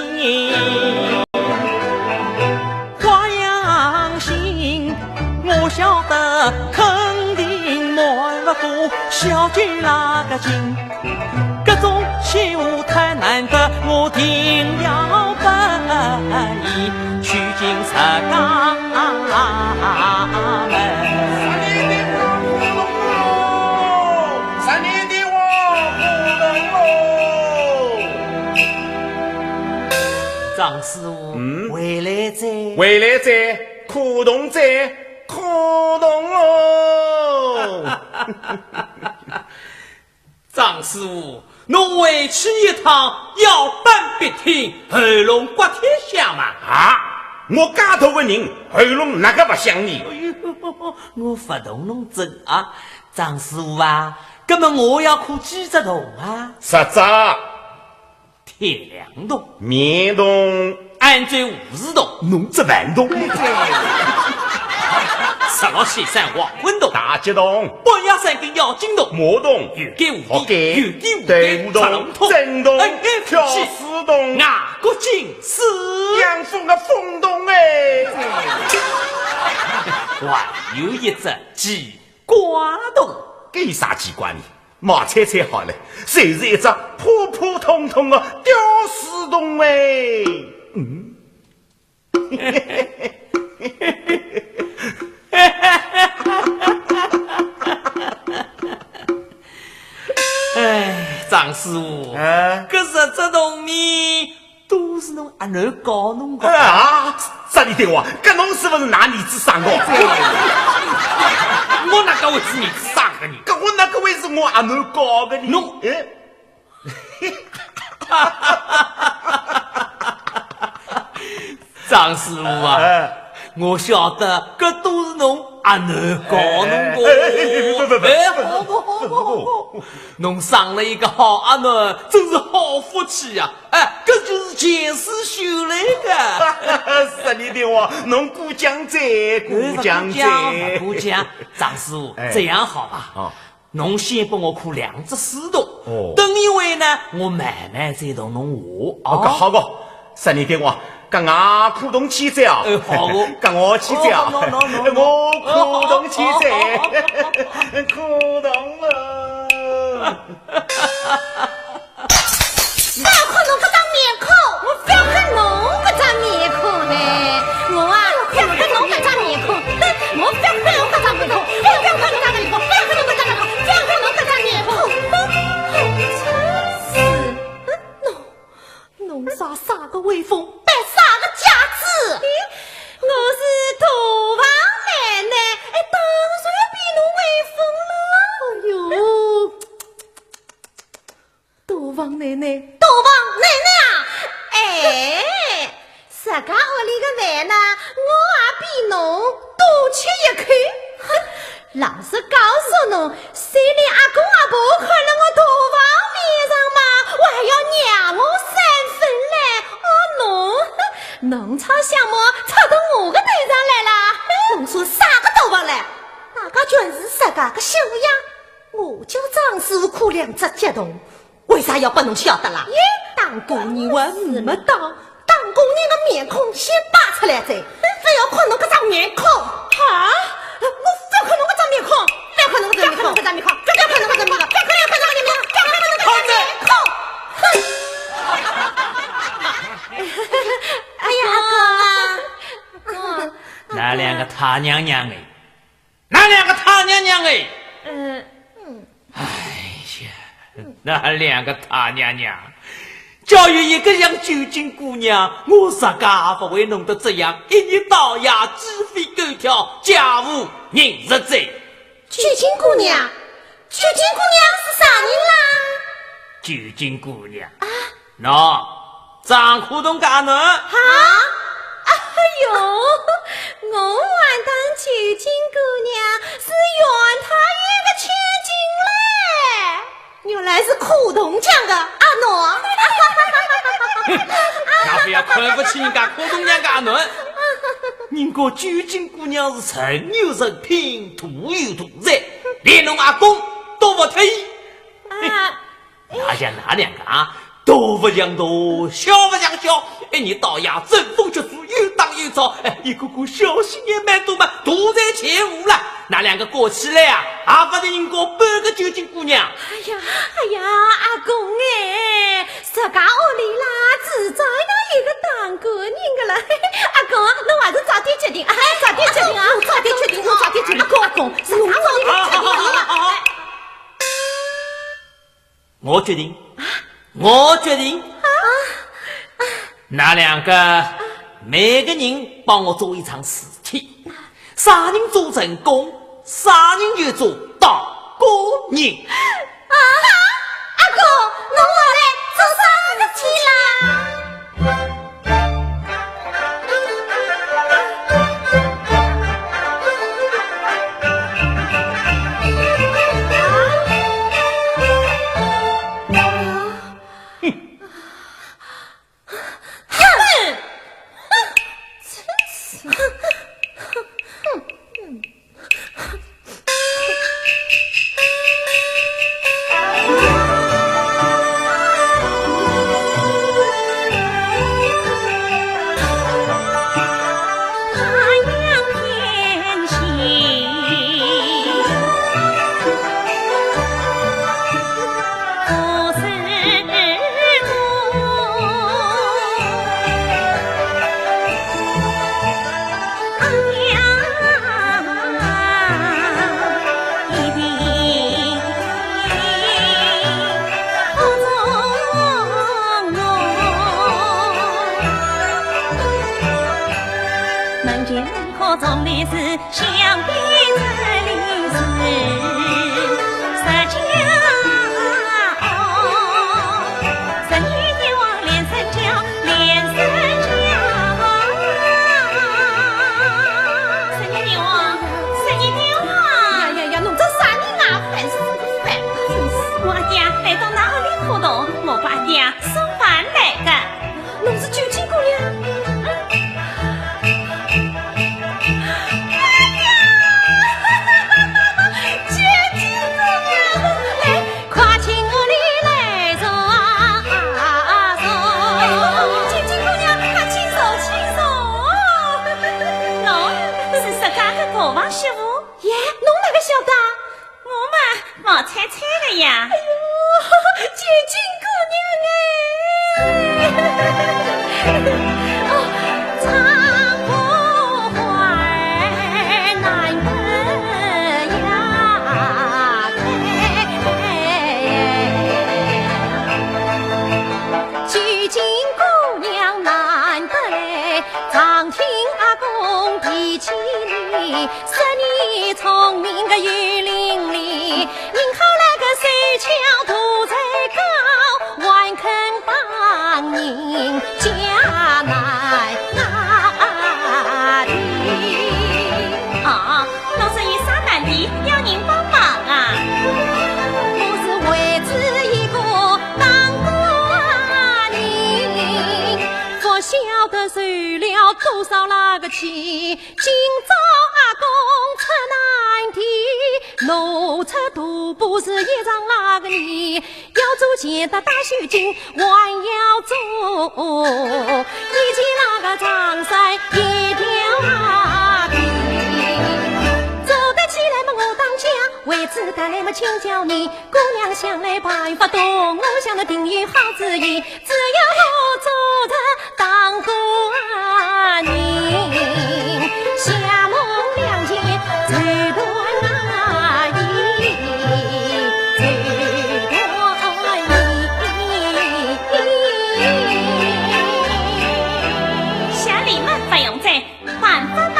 花样新，我晓得肯定瞒勿过小姐那个心。搿种欺负太难得，我定要拨伊去进石家门。十年的我不能喽。张师傅，嗯？回来哉。回来哉，苦痛哉，苦痛哦。张师傅，侬回去一趟，腰板笔挺，喉咙刮天响嘛。啊，我介大个人，喉咙哪个勿响呢？哎呦，我勿同侬争啊，张师傅啊，葛么我要苦几只铜啊？十只。 铁两铜、棉铜、安徽武士铜、侬只万铜、十六线三黄昏铜、大吉铜、半夜三更要紧铜、马铜、有根无底、福建、有底无底、豆腐铜、赤龙铜、真铜、哎，哎，跳丝铜、外国金丝、养蜂个蜂铜哎。还有一只鸡 瓜头。搿有啥奇怪呢？毛猜猜好了，就是一只普普通通的吊丝铜哎。嗯。哎，张师傅，哎。搿十只铜钿 都是侬阿囡教侬个。啊，啥人对我？搿侬是勿是㑚儿子生个？我哪个会是儿子生个呢？搿我哪个会是我阿囡教个呢？侬，哎。张师傅啊，哎。我晓得搿都是侬阿囡教侬个。哎，哎，哎，不，不，不，哎，好个，好个，好个。侬生了一个好阿囡，真是好福气呀。 哎，搿就是前世修来的。是你的话，侬过奖哉，过奖哉。哎，勿过奖，勿过奖。张师傅，哎。这样好吧？哦。侬先帮我苦两只死铜。哦。等一会呢，我慢慢再同侬话，哦，搿啊。好个。是你的话，搿我苦铜去哉啊。哎，好个。搿我去哉啊。哦，喏，喏，喏，喏。我苦铜去哉。哦，好，好，好，好。苦铜啊。 覅看侬搿张面孔，我覅看侬搿张面孔嘿，我啊，覅看侬搿张面孔，哼，我覅看侬搿张面孔，我覅看侬搿张面孔，覅看侬搿张面孔，覅看侬搿张面孔，哼，真是，哼，侬，侬啥啥个威风，摆啥个架子？咦，我是大房奶奶，哎，当然比侬威风了。哎哟。 大房奶奶。大房奶奶啊，哎，自家屋里个饭呢，我也比侬多吃一口。哼，老实告诉侬，虽然阿公阿婆看了我大房面上嘛，我还要让我三分嘞。哦，侬，哼，侬吵相骂，吵到我个头上来啦。哼，侬说啥个大房嘞？大家全是自家个媳妇呀，我叫张师傅苦两只急铜。 为啥要拨侬晓得啦？咦，大姑娘还没打，打姑娘个面孔先摆出来哉，覅看侬搿张面孔。啊？我覅看侬搿张面孔，覅看侬搿张面孔，覅看侬搿张面孔，覅看侬搿张面孔，覅看侬搿张面孔。好的。哼！哎呀，阿公啊，阿公。㑚两个太娘娘哎，㑚两个太娘娘哎。呃，哎呀，㑚两个太娘娘，叫有一个像九斤姑娘，我自家也勿会弄得这样，一日到夜鸡飞狗跳，家无宁日哉。九斤姑娘？九斤姑娘是啥人啦？九斤姑娘？啊？喏，张科同个阿囡。啊？哎呦，我还当九斤姑娘是袁太爷个千金嘞。 原来是科同家个阿囡。㑚覅看勿起人家科同家个阿囡。人家九斤姑娘是人有人品，大有大才，连侬阿公都勿推。啊，㑚像㑚两个啊，大勿像大，小勿像小，一日到夜争风吃醋，又打又吵，哎，一个个小心眼蛮多嘛，大才全无了。㑚两个过起来啊，也勿是人家半个九斤姑娘。哎呀，哎呀，阿公哎，自家屋里啦，迟早要有个当官人个了。阿公，侬还是早点决定，哎，早点决定啊，侬早点决定，侬早点决定，阿公，阿公，自家屋里啦，决定好了。啊，啊，啊。 我决定，我决定。㑚两个，每个人帮我做一桩事体，啥人做成功，啥人就做当官人。啊，阿公，侬我来做啥事体啦？ 哎呀呀，弄得啥人啊，烦死，烦死！我阿爹来到㑚屋里苦痛，我把阿爹送饭来个。 侬是九斤姑娘？哎呀，九斤姑娘，来，快请屋里来坐啊坐。哎呦，九斤姑娘，快请坐，请坐。喏，是自家个大房媳妇。耶，侬哪个晓得？ 我嘛，毛菜菜个呀。哎呦，九斤姑娘哎！哦，唱歌还难得呀，九斤姑娘难得来，常听阿公提起你， 说你聪明个有伶俐，人好那个手巧肚才高，还肯帮人解难题。啊，侬是有啥难题要人帮忙啊？我是为仔一个当官人， 不晓得受了多少那个气，今朝阿公出难题，拿出大把是一场那个泥，要做钱的大手巾，还要做一件那个长衫一条啊皮。做得起来么我当家，为此带来么请教你，姑娘想来办法多，我想的定有好主意，只要我做得当官人，下梦两件最断啊衣，最断衣。想你们不用再办法嘛，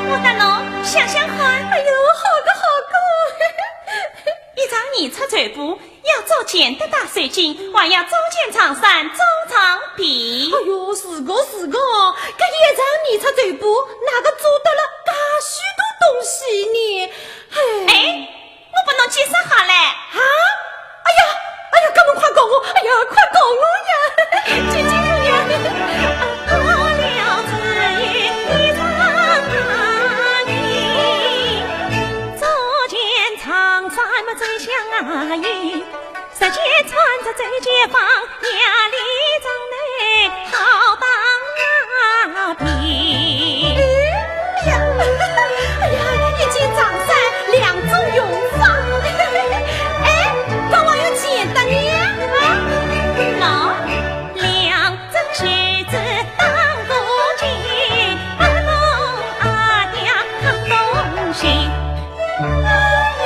我搭侬想想看。哎呦，好个好个。一张泥出绸布，要做钱的大手巾，还要做件长衫做长皮。哎呦，是个是个，搿一张泥出绸布，哪个做得了介许多东西呢？哎，哎，我帮侬解释好嘞。啊？哎呀，哎呀，搿么快告我，哎呀，快告我呀！姐姐呀，啊，我了只有一张泥，做件长衫么最像啊衣。 十件穿着这街坊，夜里长得好打拼。哎呀，哎呀，一件长衫两种用法。哎，搿还有简单的呀？啊，喏，两只鞋子当个肩，阿公阿爹看东西。 哎呀，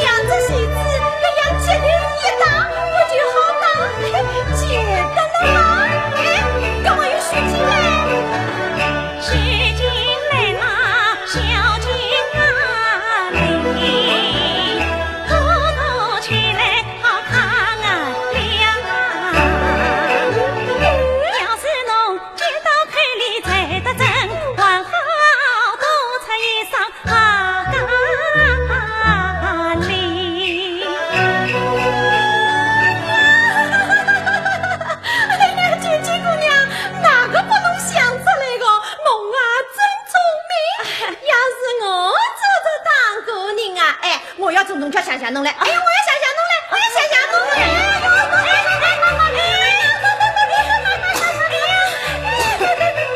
两只鞋子搿样脚头一搭，我就好打，简单了嘛。哎，搿么有许金嘞？许金来啦，小金啊嘞，拖拖起来好看啊了。要是侬 街道口里走得真，还好多出一双好脚哩。哎呀，姐姐姑娘，哪个拨侬想出来个？侬啊，真聪明。要是我做得当官人啊，哎， 我要从侬家谢谢侬嘞。哎呀，我要谢谢侬嘞，我要谢谢侬嘞。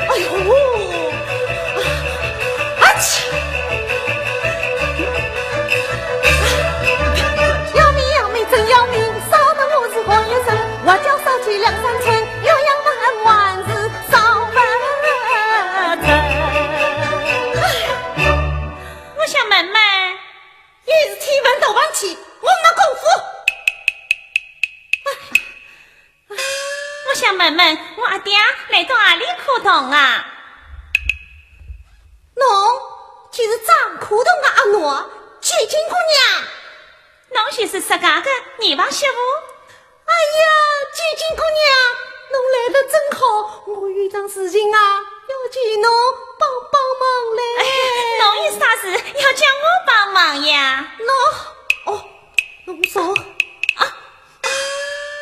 哎呦，阿去！要命要命真要命，烧得我是活一身，我叫烧起两三寸，鸳鸯饭还是烧不成。我想问问， 有事体问大房去，我没功夫。我想问问，我阿爹来到阿里苦痛啊？侬就是张苦痛个阿奴，九斤姑娘。侬就是自家个二房媳妇？ 哎呀，九斤姑娘，侬来得正好，我有一桩事情啊，要求侬帮帮忙嘞。哎，侬有啥事要叫我帮忙呀？喏，哦，侬说，啊，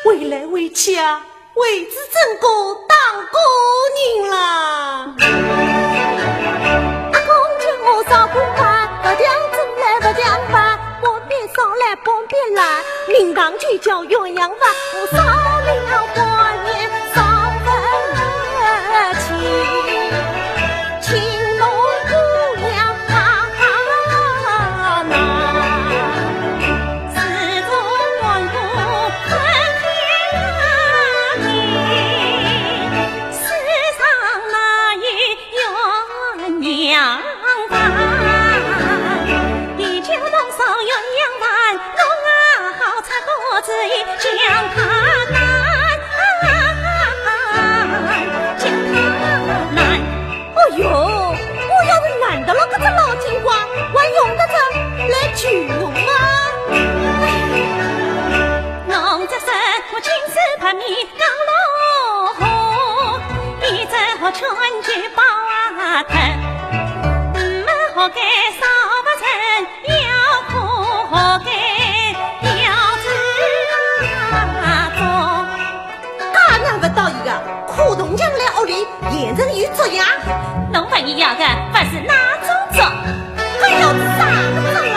回来回去啊，为仔争个当官人啦。阿公叫我烧不饭，勿讲蒸来勿讲饭，半边烧来半边烂，名堂就叫鸳鸯饭，我烧了半年烧不起，请侬姑娘帮忙。自从鸳鸯饭天地，世上哪有 鸳鸯饭，你叫侬烧鸳鸯饭，侬啊好出个主意将它干，将它干。哦哟，我要是瞒得了搿只老金瓜，还用得着来求侬吗？侬这身我金丝白米 讲落河，一只河川就包啊脱，没河该烧不成，要苦河该要自啊做。介难勿到伊个，苦古铜匠来屋里，现成有作呀。侬问伊要个，勿是哪种作，还要啥个作啦？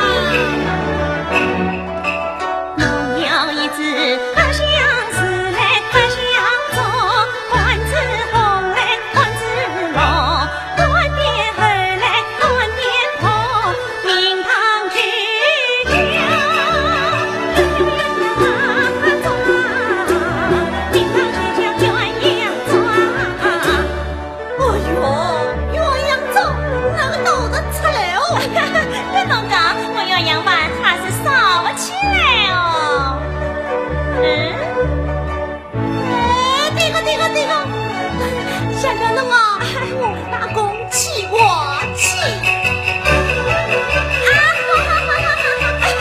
哎哟，鸳鸯妆哪个倒得出来哦？别侬讲，我鸳鸯饭还是烧不起来哦。嗯？哎，对个，对个，对个，想想侬啊，我大公气，我气。啊，哈哈哈哈哈哈！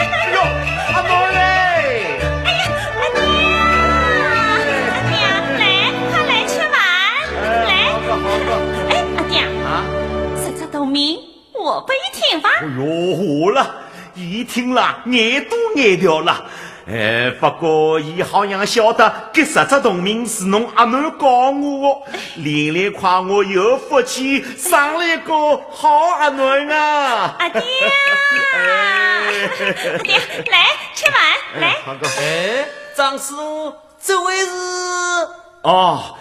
哎呦，阿妹嘞！哎呀，阿爹！阿爹，来，快来吃饭，来。好个，好个。哎，阿爹，啊？十只铜钿，我拨伊听吧。哎呦，好了，伊听了，眼都呆掉了。 哎，不过伊好像晓得，搿十只铜钿是侬阿囡教我个，连连夸我有福气，生了一个好阿囡啊！阿爹啊！哎。阿爹，来，吃饭，来。哎，好个。哎，张师傅，这位是？哦，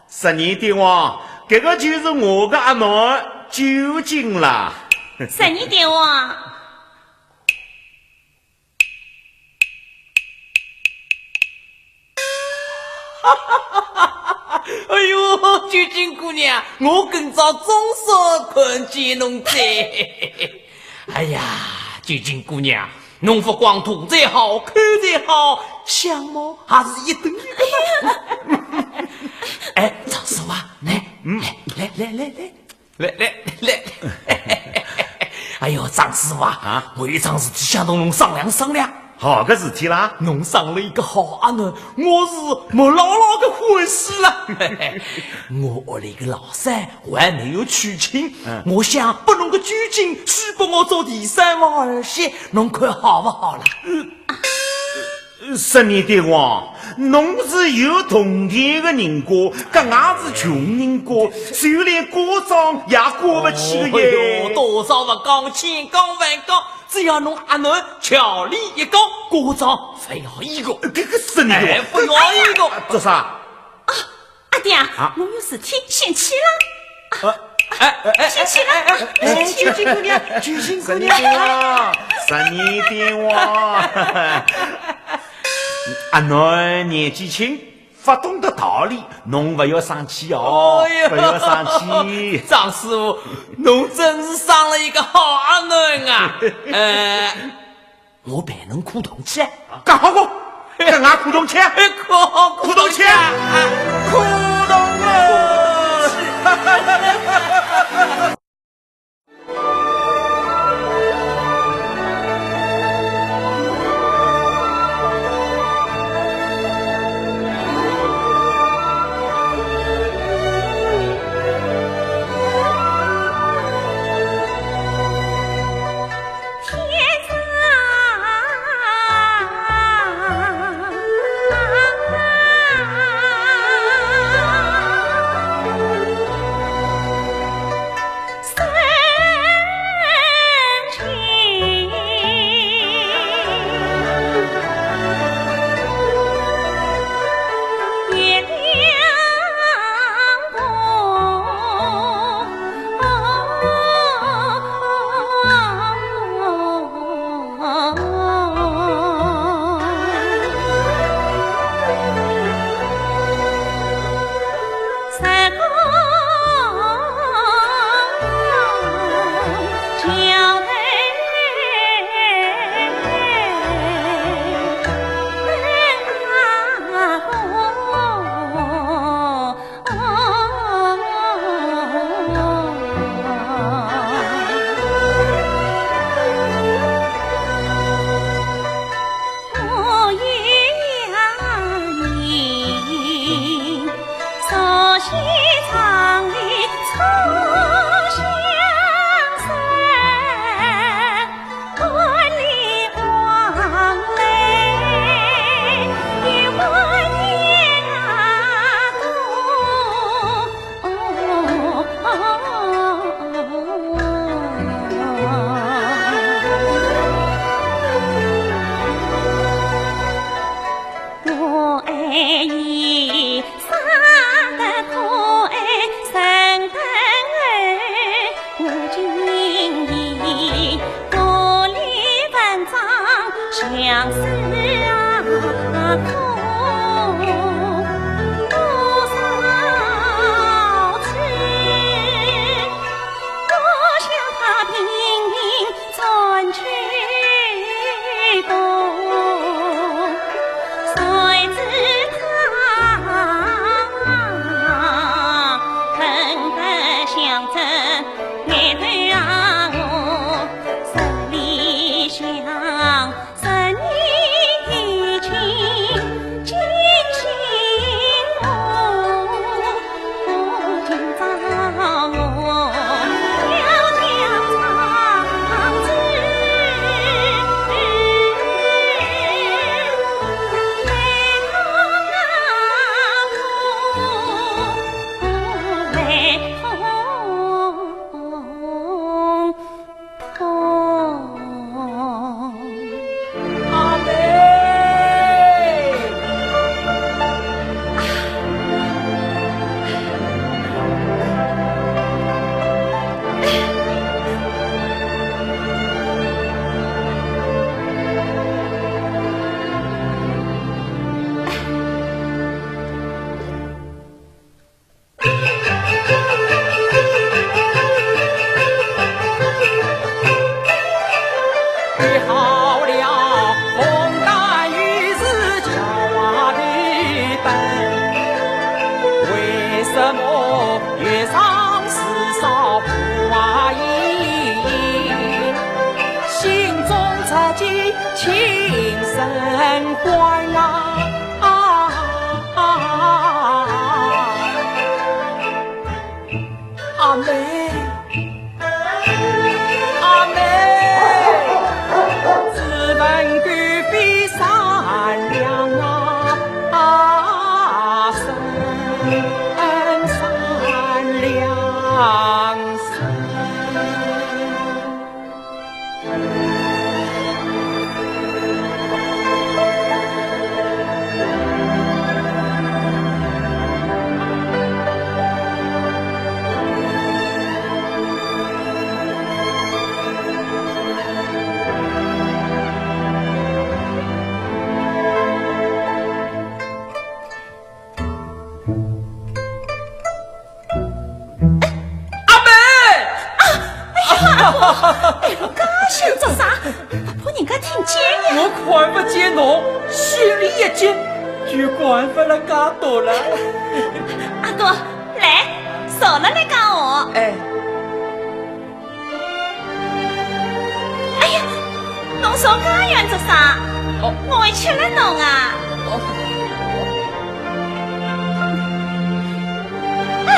十二点王，搿个就是我个阿囡，九斤啦。十二点王。 哎呦，九斤姑娘，我今朝总算看见侬哉。哎呀，九斤姑娘，侬勿光大才好，口才好，相貌还是一等一个呢。哎，张师傅啊，来，嗯。来，来，来，来，来。 来，来，来。哎呦，张师傅啊，啊？我有桩事体想同侬商量商量。好个事体啦？侬生了一个好阿囡，我是没牢牢个欢喜了。我屋里个老三还没有娶亲，嗯。我想拨侬个九斤许拨我做第三房儿媳，侬看好勿好啦？ 十二点王，侬是有铜钿个人家，搿俺是穷人家，就连嫁妆也嫁勿起个耶。哦哟，多少勿讲，千讲万讲，只要侬阿囡巧丽一个，嫁妆勿要伊个。搿个十二点王，哎，勿要伊个。做啥？ 啊，阿爹，啊？侬有事体，先去了。啊，哎，哎，哎，先去了，哎，哎，哎，先去了。九斤姑娘，九斤姑娘。十二点王，十二点王。阿囡年纪轻，勿懂得道理，侬勿要生气哦，哎呀，勿要生气。张师傅，侬真是生了一个好阿囡啊。呃， 我陪侬看铜器。讲好个，跟俺看铜器。看，看铜器。看铜器。月上四少不华音，心中着急情深欢啊。啊，啊，啊，啊。阿妹，阿妹，只闻贵妃善良啊，啊，善，善良。阿妹！啊，哎呀，阿哥，哎，侬介响做啥？勿怕人家听见呀？我看勿见侬，心里一急，就管勿了介多了。阿哥，来，坐了来讲哦。哎。 哎呀，侬坐介远做啥？哦。我会吃了侬啊。哦。啊。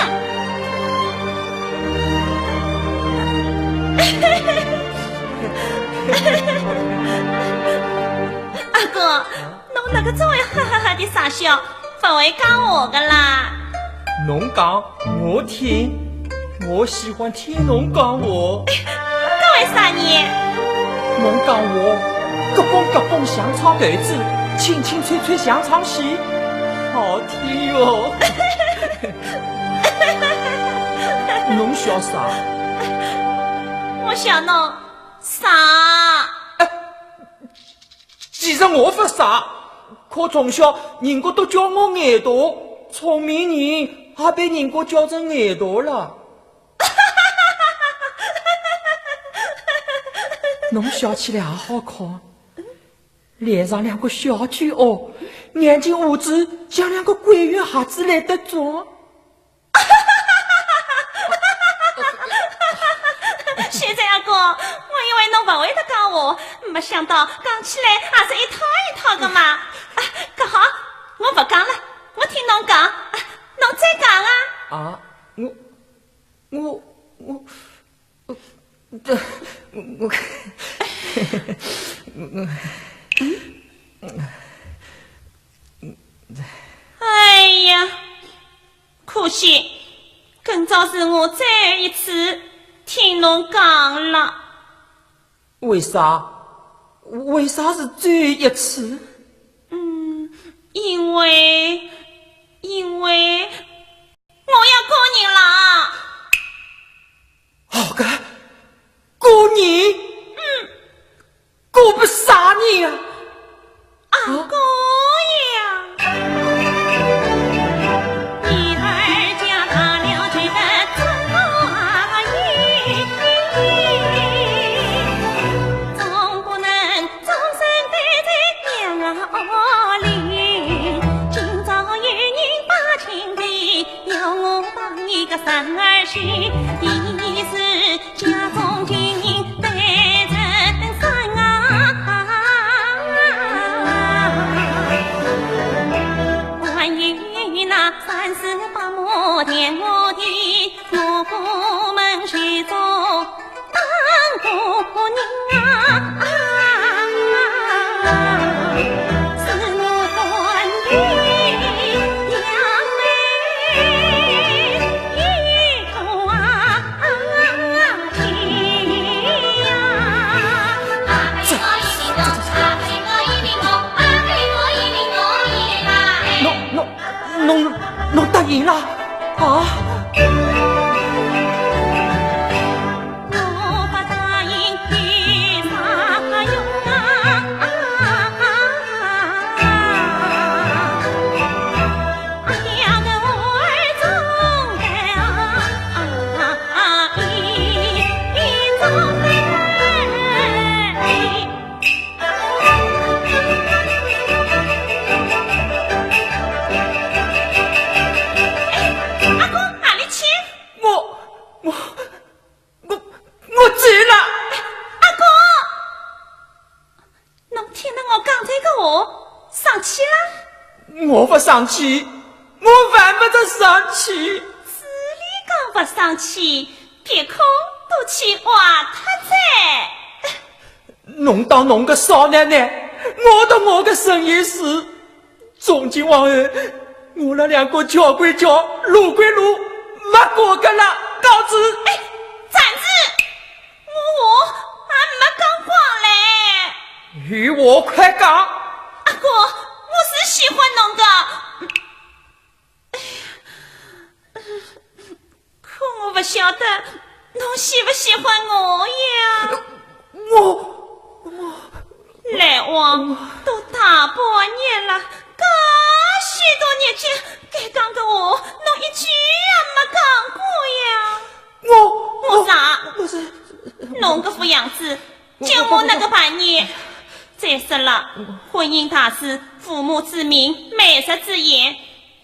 阿哥，侬哪个总会哈哈哈的傻笑？ 勿会讲话个啦。侬讲，我听，我喜欢听侬讲话。搿为啥呢？侬讲话，咯嘣咯嘣像唱豆子，轻轻脆脆像唱戏，好听哟。侬笑啥？我笑侬傻。哎， 其实我勿傻，可从小人家都叫我眼大，聪明人也被人家叫成眼大了。侬笑起来也好看，脸上两个小酒窝，眼睛乌子像两个桂圆，还子来得中。 现在阿哥，我以为侬勿会得讲话，没想到讲起来还是一套一套个嘛。啊，搿好，我勿讲了，我听侬讲，啊，侬再讲啊。啊，我，我，我，呃，这，我，我，哎呀， 可惜，今朝是我最后一次听侬讲了。为啥？为啥是最后一次？嗯，因为，因为我要嫁人了。好个，嫁人？嗯。 嫁拨啥人呀？阿哥呀！ 侬，侬，侬答应了？啊？阿哥，阿里去？生气，我犯勿着生气。嘴里讲勿生气，鼻孔都气坏脱哉。侬当侬个少奶奶，我当我个陈御史。从今往后，我拉两个叫归叫，路归路，勿过个了，告辞。哎，站住！我话还没讲光嘞。有话快讲。阿哥，我是喜欢侬个。 可我勿晓得侬喜勿喜欢我呀。我，我，来往都大半年了，介许多日脚，该讲个话侬一句也没讲过呀。我，我啥？我是，侬搿副样子，我，叫我哪个办呢？再说了，婚姻大事，父母之命，媒妁之言，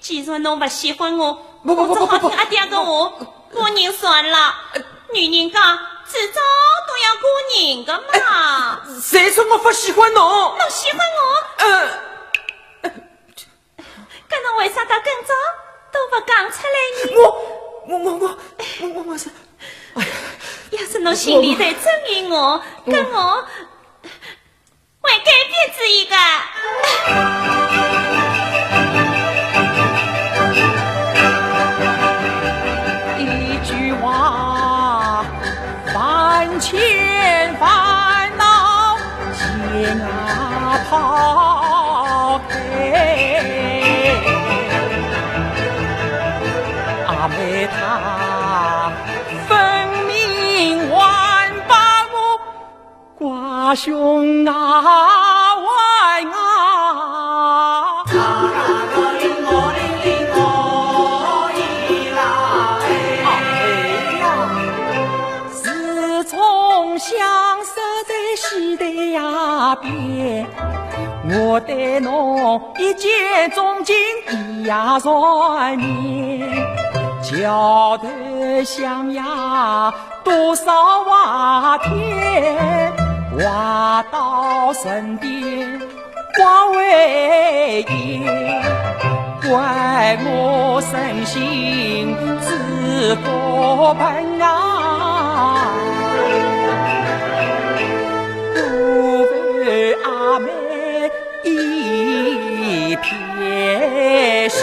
既然侬勿喜欢我，不，不，不，我只好听阿爹个话，不，不，不。嫁人算了。女人家，迟早都要嫁人个嘛。哎，谁说我不喜欢侬？侬喜欢我？呃。搿侬为啥到今朝都勿讲出来呢？我，我，我，我，我，我是，哎呀。要是侬心里头真有我，我，搿我 会改变主意个。一句话，万千烦恼皆抛开。阿妹她分明还把我 挂胸啊，怀啊。自从相识在西台呀边，我对侬一见钟情，一夜缠绵，桥头巷呀， 多少话天，话到唇边光为言，怪我真心只顾奔啊。不负阿妹一片心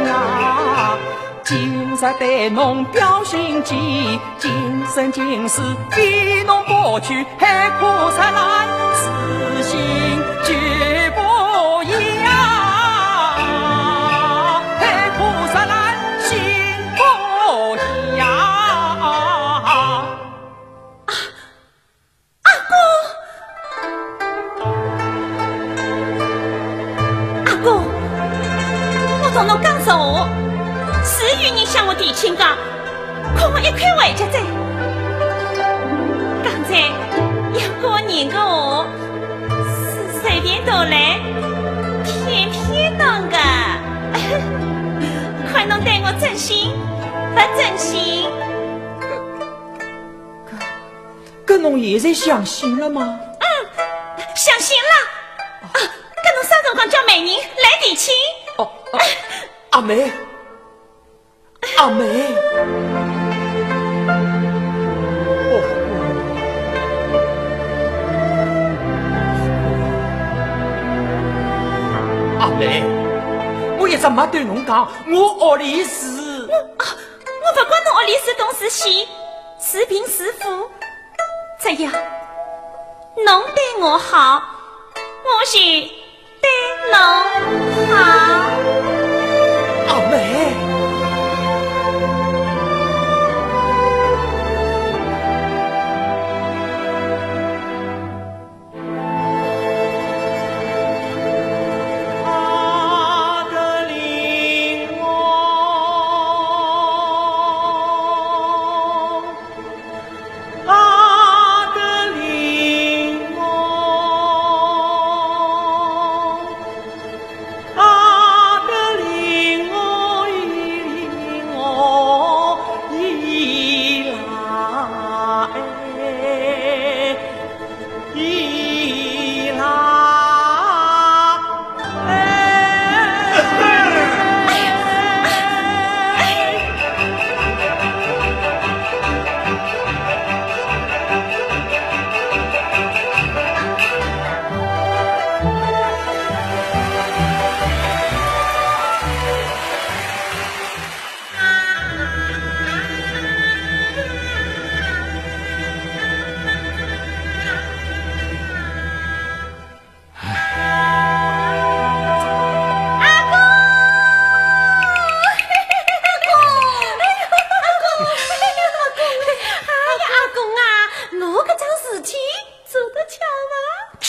啊。 今日对侬表心迹，今生今世非侬不娶，海枯石烂，此心决不移啊！海枯石烂，心不移啊！ 阿哥，阿哥，我同侬讲实话，是有人向我提亲个，可我一口回绝哉。刚才要嫁人个话，是随便到来，骗骗侬个。看侬对我真心勿真心。 搿侬现在相信了吗？嗯，相信了。啊，搿侬啥辰光叫媒人来提亲？哦，哦，阿妹，阿妹。哦，阿妹，我一直没对侬讲，我屋里是……我，啊， 我勿管侬屋里是东是西，是贫是富，只要侬对我好，我就对侬好。阿妹。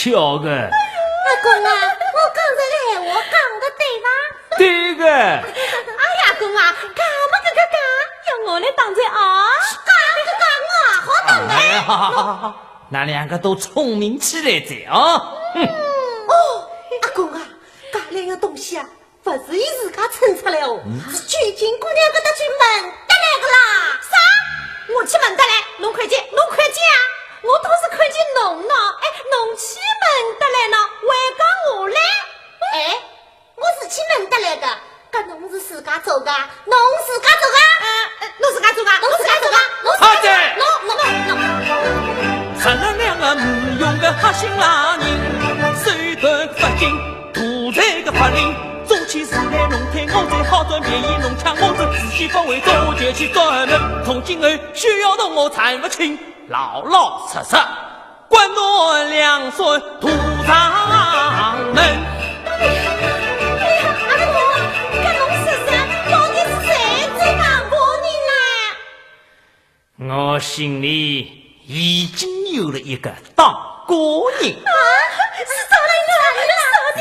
跳个。阿公啊，我刚才个闲话讲得对伐？对个。哎呀，阿公啊，讲么搿个讲，要我来当真啊？讲搿讲，我也好当哎。哎呀，㑚两个都聪明起来哉啊！哼。哦，阿公啊，搿两样东西啊， 勿是伊自家称出来哦，嗯。是九斤姑娘搿搭去问得来个啦。啥？我去问得来？侬看见，侬看见啊？我倒是看见侬呢。哎，侬去问得来呢，还讲我来？哎，我是去问得来个，搿侬是自家做个？侬自家做个？呃，呃，侬自家做个？侬自家做个？侬自家做个？好的。侬，侬，侬。 哎呀，阿公，搿侬说说，到底是谁最当家人啦？ 我心里已经有了一个当家人。啊，是啥人啊？是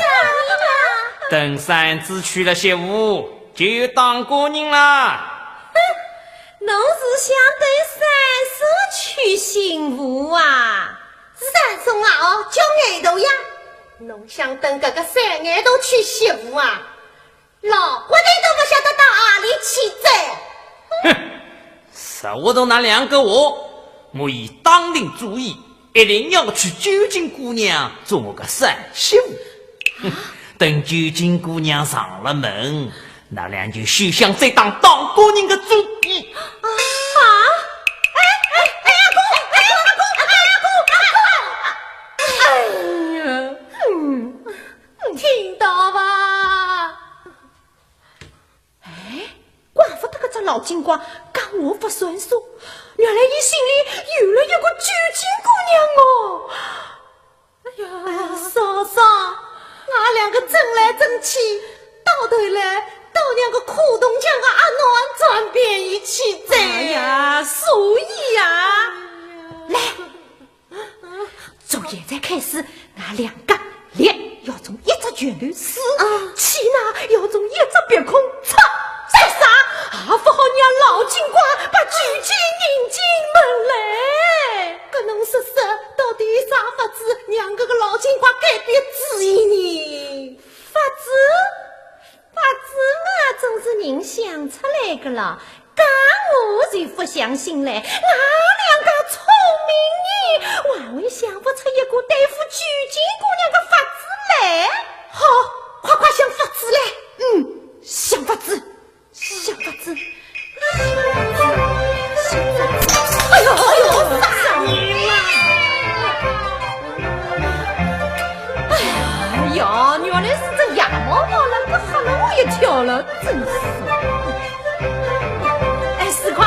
啥人啊？等三子娶了媳妇，就有当家人啦。哼，侬是想等三子娶媳妇啊？是三子啊，哦，叫眼头呀。侬想等搿个三眼头娶媳妇啊？ 老骨头都勿晓得到何里去哉。哼，说我同㑚两个话，我已打定主意，一定要娶九斤姑娘做我个三媳妇。哼，等九斤姑娘上了门，㑚两就休想再打当家人个主意。啊？哎，哎，哎，阿公，哎，阿公，哎，阿公，阿公，哎呀，嗯。 听到伐？哎，怪勿得搿只老精怪讲话勿算数，原来伊心里有了一个九斤姑娘哦。哎呀，嫂嫂，俺两个争来争去，到头来都让个苦铜匠个阿囡占便宜去哉。哎呀，所以呀，来， 从现在开始，俺两个力要从一只拳头使，啊，气呢要从一只鼻孔出，再啥也勿好让老精怪把九斤引进门来。搿侬说说，到底有啥法子让搿个老精怪改变主意呢？法子？ 法子嘛，总是人想出来个了，讲我就勿相信嘞。俺两个聪明人，还会想勿出一个对付九斤姑娘个法子来？好，快快想法子来。嗯，想法子，想法子，想法子，想法子。哎呦，哎呦，啥人啊？ 哎呀，原来是只野猫猫了，可吓了我一跳了，真是。哎，四块，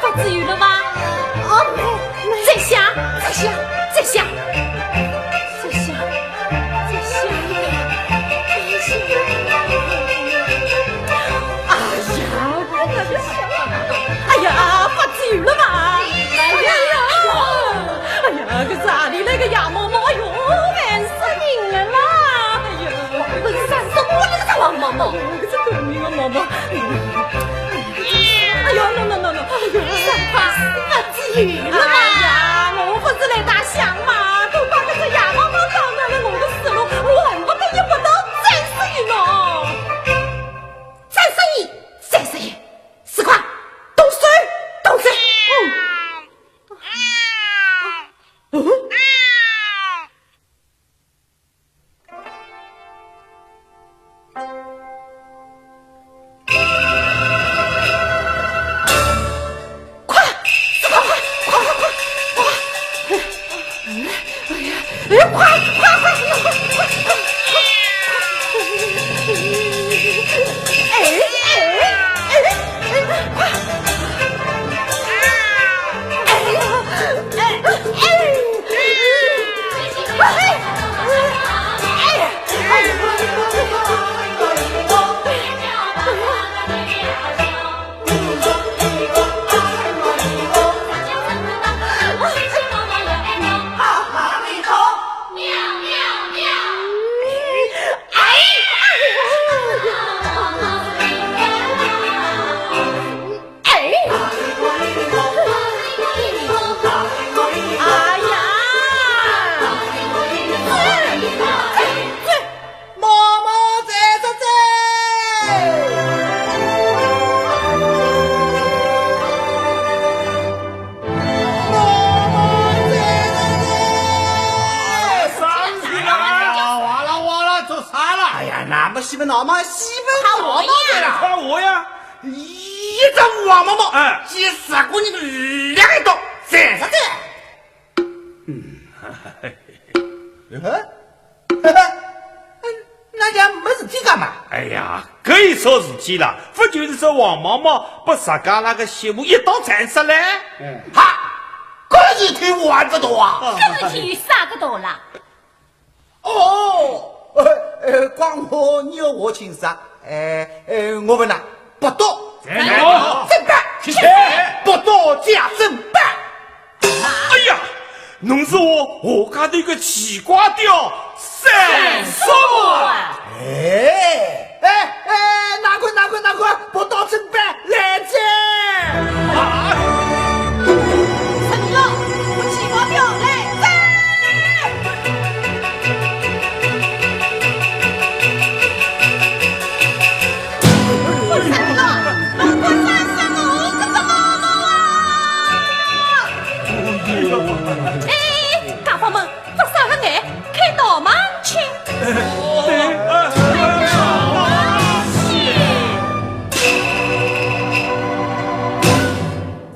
法子有了吧？哦，没，没。再想，再想，再想，再想，再想，再想。哎呀，我的天！哎呀，法子有了吧？哎呀，哎呀，哎呀，搿是哪里来个野猫猫？哎呦，烦死人了啦！哎呀，我是啥？是我那个啥王毛毛？哎呦，搿是狗命个毛毛。哎呦，no no no no！哎呦，三块，法子有了吧？哎呀，我勿是来打相骂，都把搿只野猫猫挡在了我的死路，我恨不得一把刀斩死伊呢。斩死伊，斩死伊！ 四块，动手，动手。嗯。嗯？快，四块，快，快，快，快，快，快！大妈西门大妈来了。看我呀，一只黄毛毛，哎，几十个人两个一刀斩杀掉。嗯，嗯，那也没事体干嘛？哎呀，可以说事体了，不就是这黄毛毛把自家那个媳妇一刀斩杀嘞？嗯，哈，搿事体我还不懂啊。搿事体有啥个懂啦？ 哦，呃，呃，光我，你我请啥？哎，哎，我问呐，不到，哎呦，怎办？谢谢。不到家怎办？哎呀，侬是我何家头个奇怪的哦，三叔啊！哎，哎，哎，拿过，拿过，拿过，不到怎办？来哉！啊！三叔，我奇怪的哦，来哉！ 哎，家伙们，发啥个呆？看闹猛去！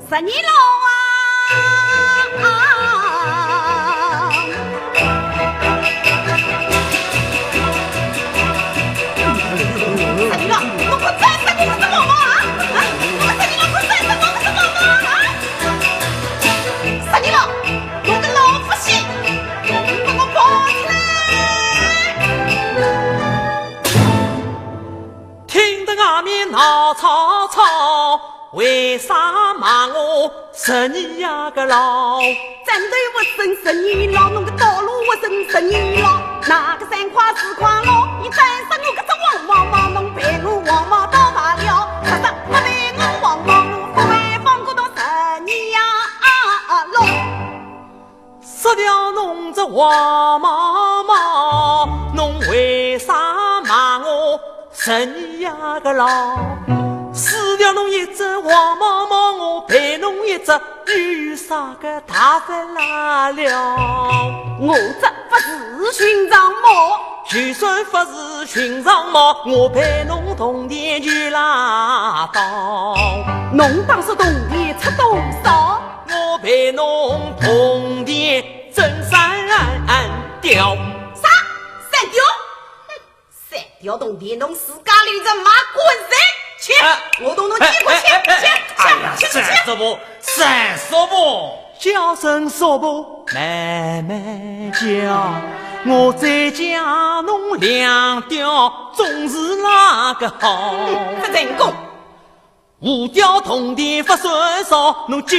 十二郎啊！十二郎，侬快斩杀我搿只毛毛啊！啊，侬十二郎快斩杀我搿只毛毛啊！十二郎，侬个老不死，侬拨我跑出来！ 听得外面闹吵吵，为啥骂我十二呀个老？站头勿伸十二老，侬个道路勿伸十二老，哪个三块四块老，伊斩杀我搿只黄毛毛，侬陪我黄毛到罢了，啥啥勿陪我黄毛，我不会放过侬十二呀老。 杀掉侬只黄毛毛，侬为啥骂我十二呀个老？死掉侬一只黄毛毛，我赔侬一只，有啥个大不了？我只不是寻常猫。就算不是寻常猫，我赔侬铜钿就拉倒。侬当是铜钿值多少？ 我赔侬铜钿整三吊。啥？三吊？三吊铜钿，侬自家留着买官人去！啊，我同侬见过去，哎，哎，哎，去，哎呀，去，去，去！三叔婆，三叔婆，叫声叔婆，慢慢叫，我再借侬两吊，总是那个好。不成功。 五吊铜钿不算少，侬究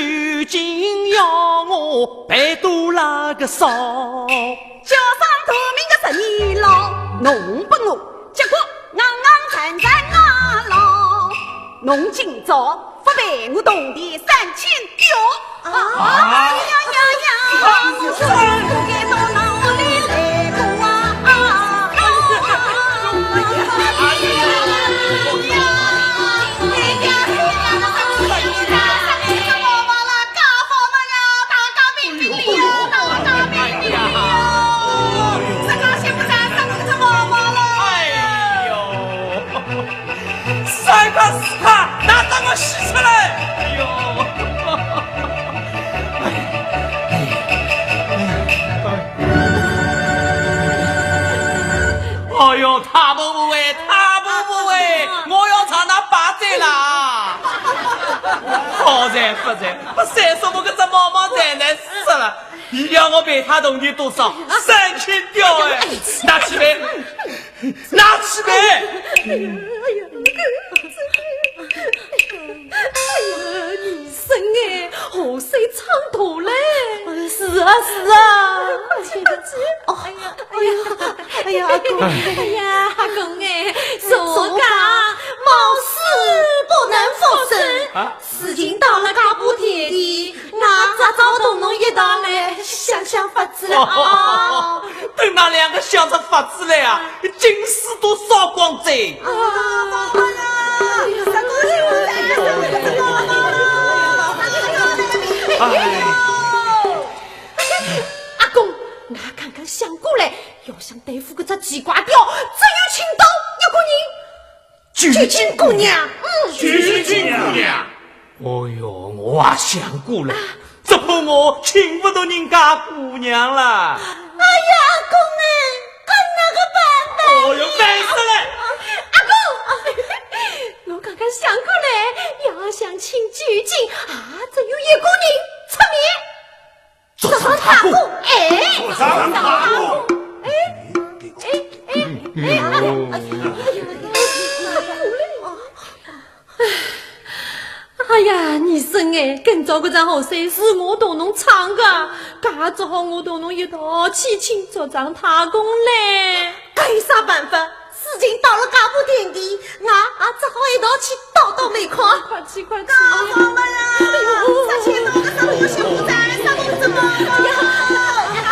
竟要我赔多那个少？叫声大名的十二老，侬拨我结果硬硬缠缠啊老，侬今朝不赔我铜钿三千吊。啊！哎呀呀呀！哎呦，三块四块，拿给我洗出来！哎呦！ 哎呦，大伯母哎，大伯母哎，我要上那八岁啦！好在不在，不三叔婆搿只毛毛奶奶死了，伊要我赔他铜钿多少？三千吊哎，拿去赔，拿去赔！哎呀，哎呀，你 生哎，河水涨大嘞。是啊，是啊。快去，快去。哦，哎呀，哎呀，哎呀，阿公。哎呀，阿公哎，坐下，坐下。貌似不能复生。啊？事情到了这步田地，那只好同侬一道来想想法子了啊。 等㑚两个想着法子来啊，金丝都烧光哉。啊，妈妈呀，哎呀，哎呦，阿公，㑚刚刚想过来，要想对付搿只奇怪吊，只有请到一个人。姑娘，嗯，娶亲姑娘。哦哟，我也想过了，只怕我请不到人家姑娘了。哎呀，阿公哎，搿哪个办法？哦哟，烦死了！阿公，我刚刚想过了，要想请九亲，啊，只有一个人出面。做张太公。哎，做张太公。哎，哎，哎，哎，哎，哎，哎呀，二婶哎，今朝搿场河山是我同侬唱个，介只好我同侬一道去请做张太公嘞。搿有啥办法？事情到了介步田地，俺也只好一道去倒倒霉看。快去，快去！告状了呀！哎呦，啥钱到个啥东西不在，啥东西怎么？哎呀，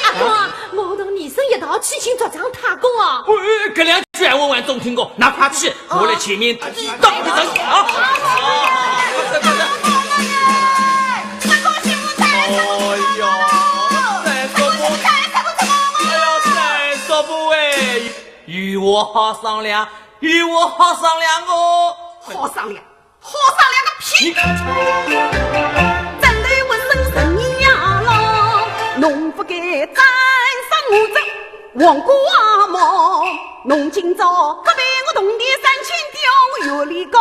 阿公啊，我同二婶一道去请做张太公啊。哎，搿两句闲话还总听过，那快去，我来前面倒一倒霉啊！哎呦，三叔伯，哎呦，三叔伯哎，有话好商量，有话好商量哦。好商量，好商量个屁！真头浑身神呀咯，侬不该斩杀我这黄瓜毛。侬今朝不陪我铜钿三千吊，我有理高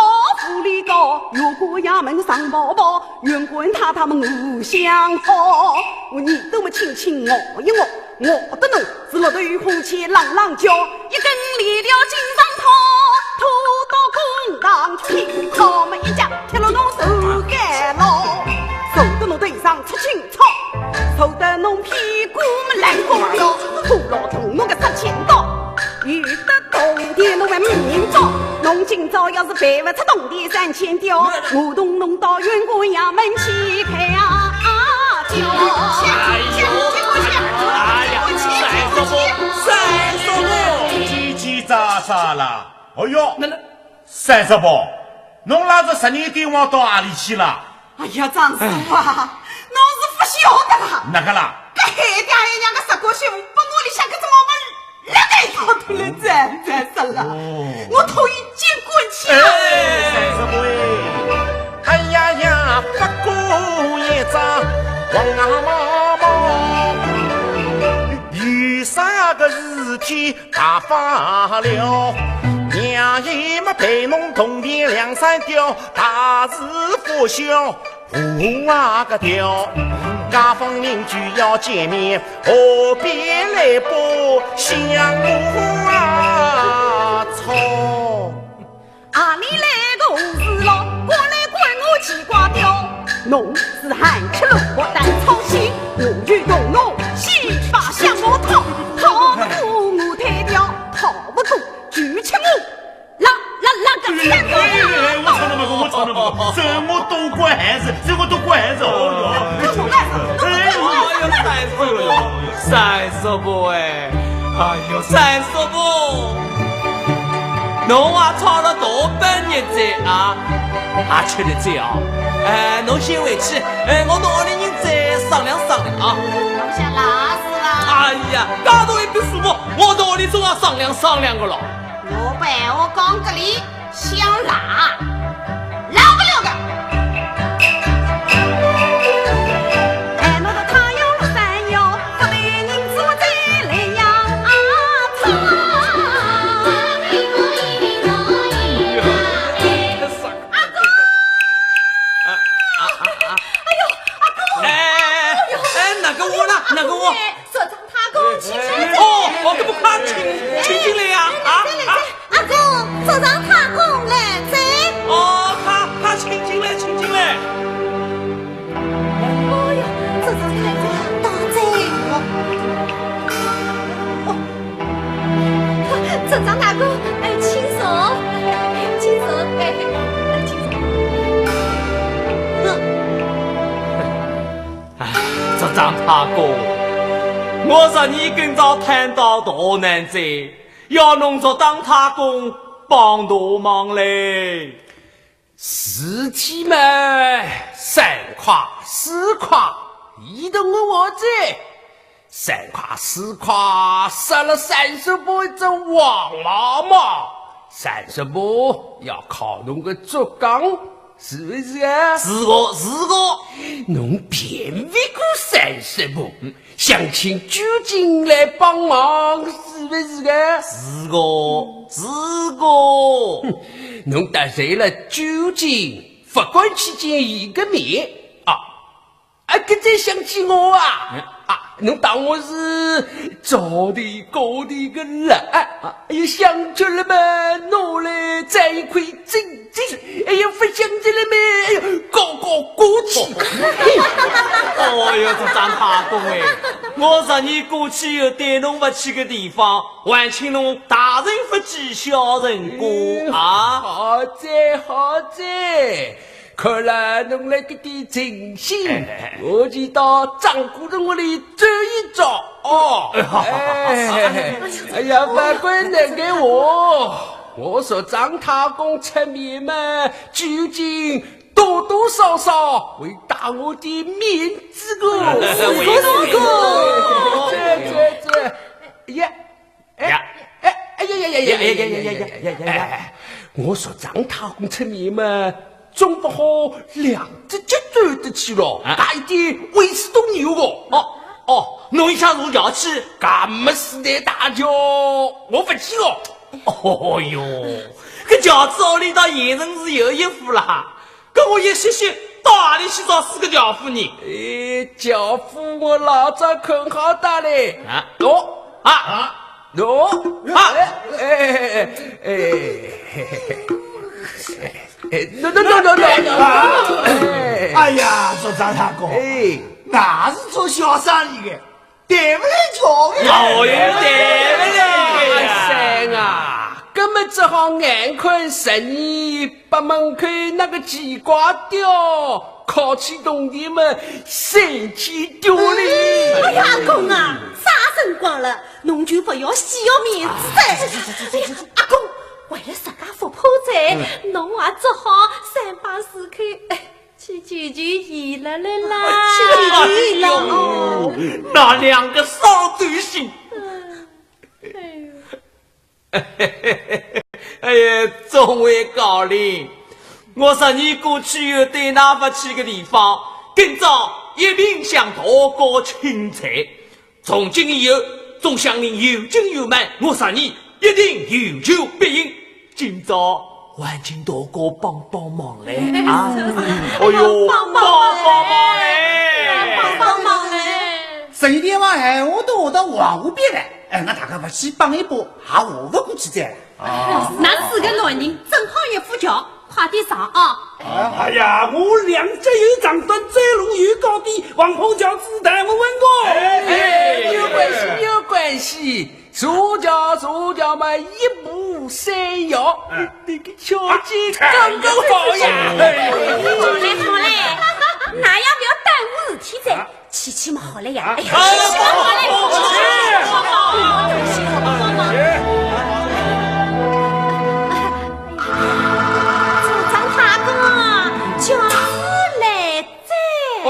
无理高，有官衙门上报报，縣官太太们我想好，我耳朵么轻轻咬一咬，咬得侬是落头火气浪浪叫，一根链条紧上套，拖到公堂去，敲么一脚踢落侬手盖咯，受得侬头上出青 草，受得侬屁股么烂光了，拖牢痛侬个杀千刀，有得铜钿侬还没人找，侬今朝要是赔不出铜钿三千吊，我同侬到县官衙门去开啊叫。哎呦，哎呀，三叔伯，三叔伯，叽叽喳喳了。哎呦，那那，三叔伯，侬拉着十二点王到哪里去了？ 哎呀，张师傅啊，侬是不晓得啦。哪个啦？搿海底阿娘个十个媳妇，拨我里向搿只毛毛辣盖一道头了，站站煞了。我讨伊见官去啊。哎，三叔伯哎，哎呀呀，不过一只黄毛毛，有啥个事体 大发了，娘也没陪侬同地两三条，大事不小，胡啊个调。街坊邻居要见面，何必来把相骂啊吵？阿里来个胡事佬，过来管我奇怪调。侬是喊吃萝卜淡操心，我就同侬去把相骂讨，讨过我退掉，讨不过就吃我。啦啦啦个三宝哎，我唱那么个，我唱那么个，这我都怪孩子，这我都怪孩子，哦哟。侬懂个，侬懂个。哎呦，三叔伯哎，哎呦，三叔伯，侬啊唱了大半日哉啊，也吃得醉啊。哎，侬先回去，哎，我同屋里人再商量商量啊。侬想辣是伐？哎呀，介大一笔数目，我同屋里总要商量商量个咯。 我白话讲搿里想辣，辣勿了个。哎，侬的他要落山哟，不带银子我再来呀啊！哎，哎，哎，哪个我呢？哪个我？ 做张太公请亲来。哦，我搿么快请请进来呀？啊啊！阿公，做张太公来哉。哦，快快请进来，请进来。哦哟，做张太公到哉。哦，做张太公，哎，请坐，请坐，哎，请坐。哎，做张太公，我说你今朝摊到大难哉，要侬做张太公帮大忙嘞。事体嘛，三块四块，依得我话哉。三块四块，杀了三叔伯一只黄毛毛，三叔婆要考侬个浙江，是勿是啊？是个，是个。侬便勿过三叔婆，相请九斤来帮忙，是勿是啊？是个，是个。哼，侬得罪了九斤，勿敢去见伊个面啊。 啊，搿才想起我啊！啊，侬当我是灶头高头个了啊？哎呀，想着了嘛，拿来蘸一块正经。哎呀，勿想着了嘛，哎呀，高高挂起。哦哟，这张太公哎，我十年过去后对侬勿起个地方，还请侬大人勿计小人过啊！好哉，好哉。 看了侬来搿点诚心，哎，哎，哎。我就到张姑娘屋里走一遭哦。哎，哎，哎呀，勿管哪个话，我说张太公出面嘛，究竟多多少少会打我点面子个。哎，哎，哎，这，这，这，呀， 哎，呀。哎，哎呀呀呀呀呀呀呀呀呀呀呀！哎，我说张太公出面嘛，总勿好两只脚走得去咯，啊。加一点威势都有个。哦，哦，侬一向坐轿去？搿么事体大条，我勿去哦。哦哟，搿轿子屋里到县城是有一副啦。 搿我一歇歇到何里去找四个轿夫呢？哎，轿夫我老早看好哉嘞。啊？哦，啊，啊，哦，啊。哎，哎，哎，哎，哎，no, no, no, no, no, no. 啊。哎。哎呀，做张大哥，哎。那是做小生意的， 对勿来叫个。老爷对勿来呀。哎，三啊，搿么只好眼看十年八门口那个奇怪调，考起铜钿么三千多哩。哎呀，阿公啊，啥辰光了，侬就勿要死要面子哉。哎呀，阿公，为了自家勿破财，嗯。侬也只好三把四口，哎， 去救救伊拉了啦。去救救伊拉哦。哎呦，那两个扫帚星。嗯，哎呦。哎呀，众位高邻，我十年过去后对㑚勿起个地方，今朝一并向大哥请罪。 从今以后，众乡邻有敬有慢，我十年一定有求必应。今朝还请大哥帮帮忙嘞啊！哎呦，帮帮忙嘞！帮帮忙嘞！十年前嘛，闲话都话到黄河边了，哎，那大家勿去帮一把，也话勿过去哉了。啊。那四个男人正好一副轿， 快点上啊！哎呀，我两脚有长短，走路有高低，黄浦轿子带我稳过。哎，有关系，有关系。坐轿，坐轿嘛，一步三摇，哎。那个条件刚刚好呀。哎。好嘞，好嘞，那也勿要耽误事体哉。啊。 去去嘛好了呀。啊，哎呀，去去嘛好了，去去嘛好了，去去嘛好了。做张大哥，轿子来哉。哦，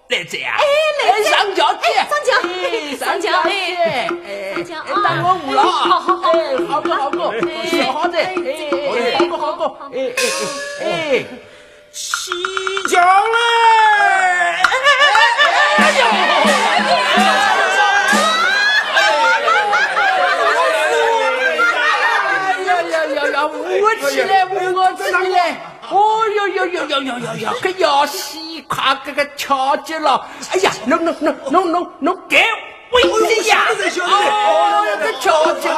来哉啊。哎，来哉。哎，上轿去。哎，上轿。哎，上轿，上轿去。哎，哎，上轿啊。哎，等我扶了啊。哎，好，好，好。哎，好个，好个。哎，小好仔。哎，哎，好个，好个。哎，哎，哎，哎。 起轿嘞！哎呀呀呀呀，扶我起来，扶我起来！哦哟哟哟哟哟哟哟，搿要死快，搿个跳脚了！哎呀，侬侬侬侬侬侬给 危险呀！哦，这跳起来，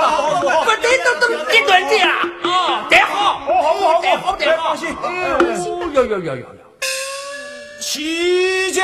不得都都跌断的呀！哦，太好，好，好，好，太好，太好！哎，放心。哎，哦哟哟哟哟哟！起轿嘞！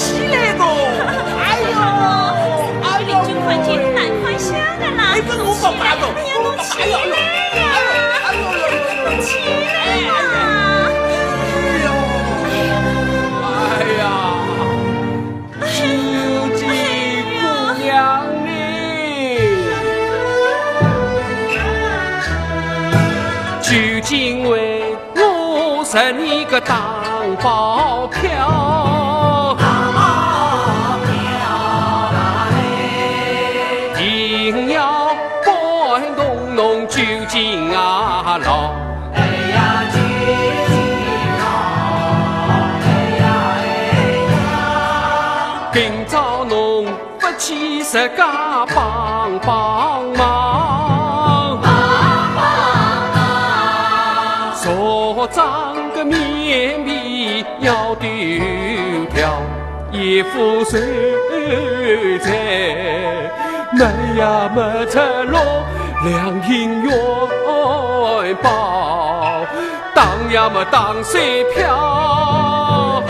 起来个。哎呦，哎呦，你就看见难看相个啦。哎，搿我勿怕个，我勿怕。哎呦，哎呦，哎呦，哎呦，起来啦。哎呦，哎呀。自家帮帮忙。帮帮忙。昨朝个面皮要丢掉，一副手在，没呀没着落，两银元包，打呀么打水漂。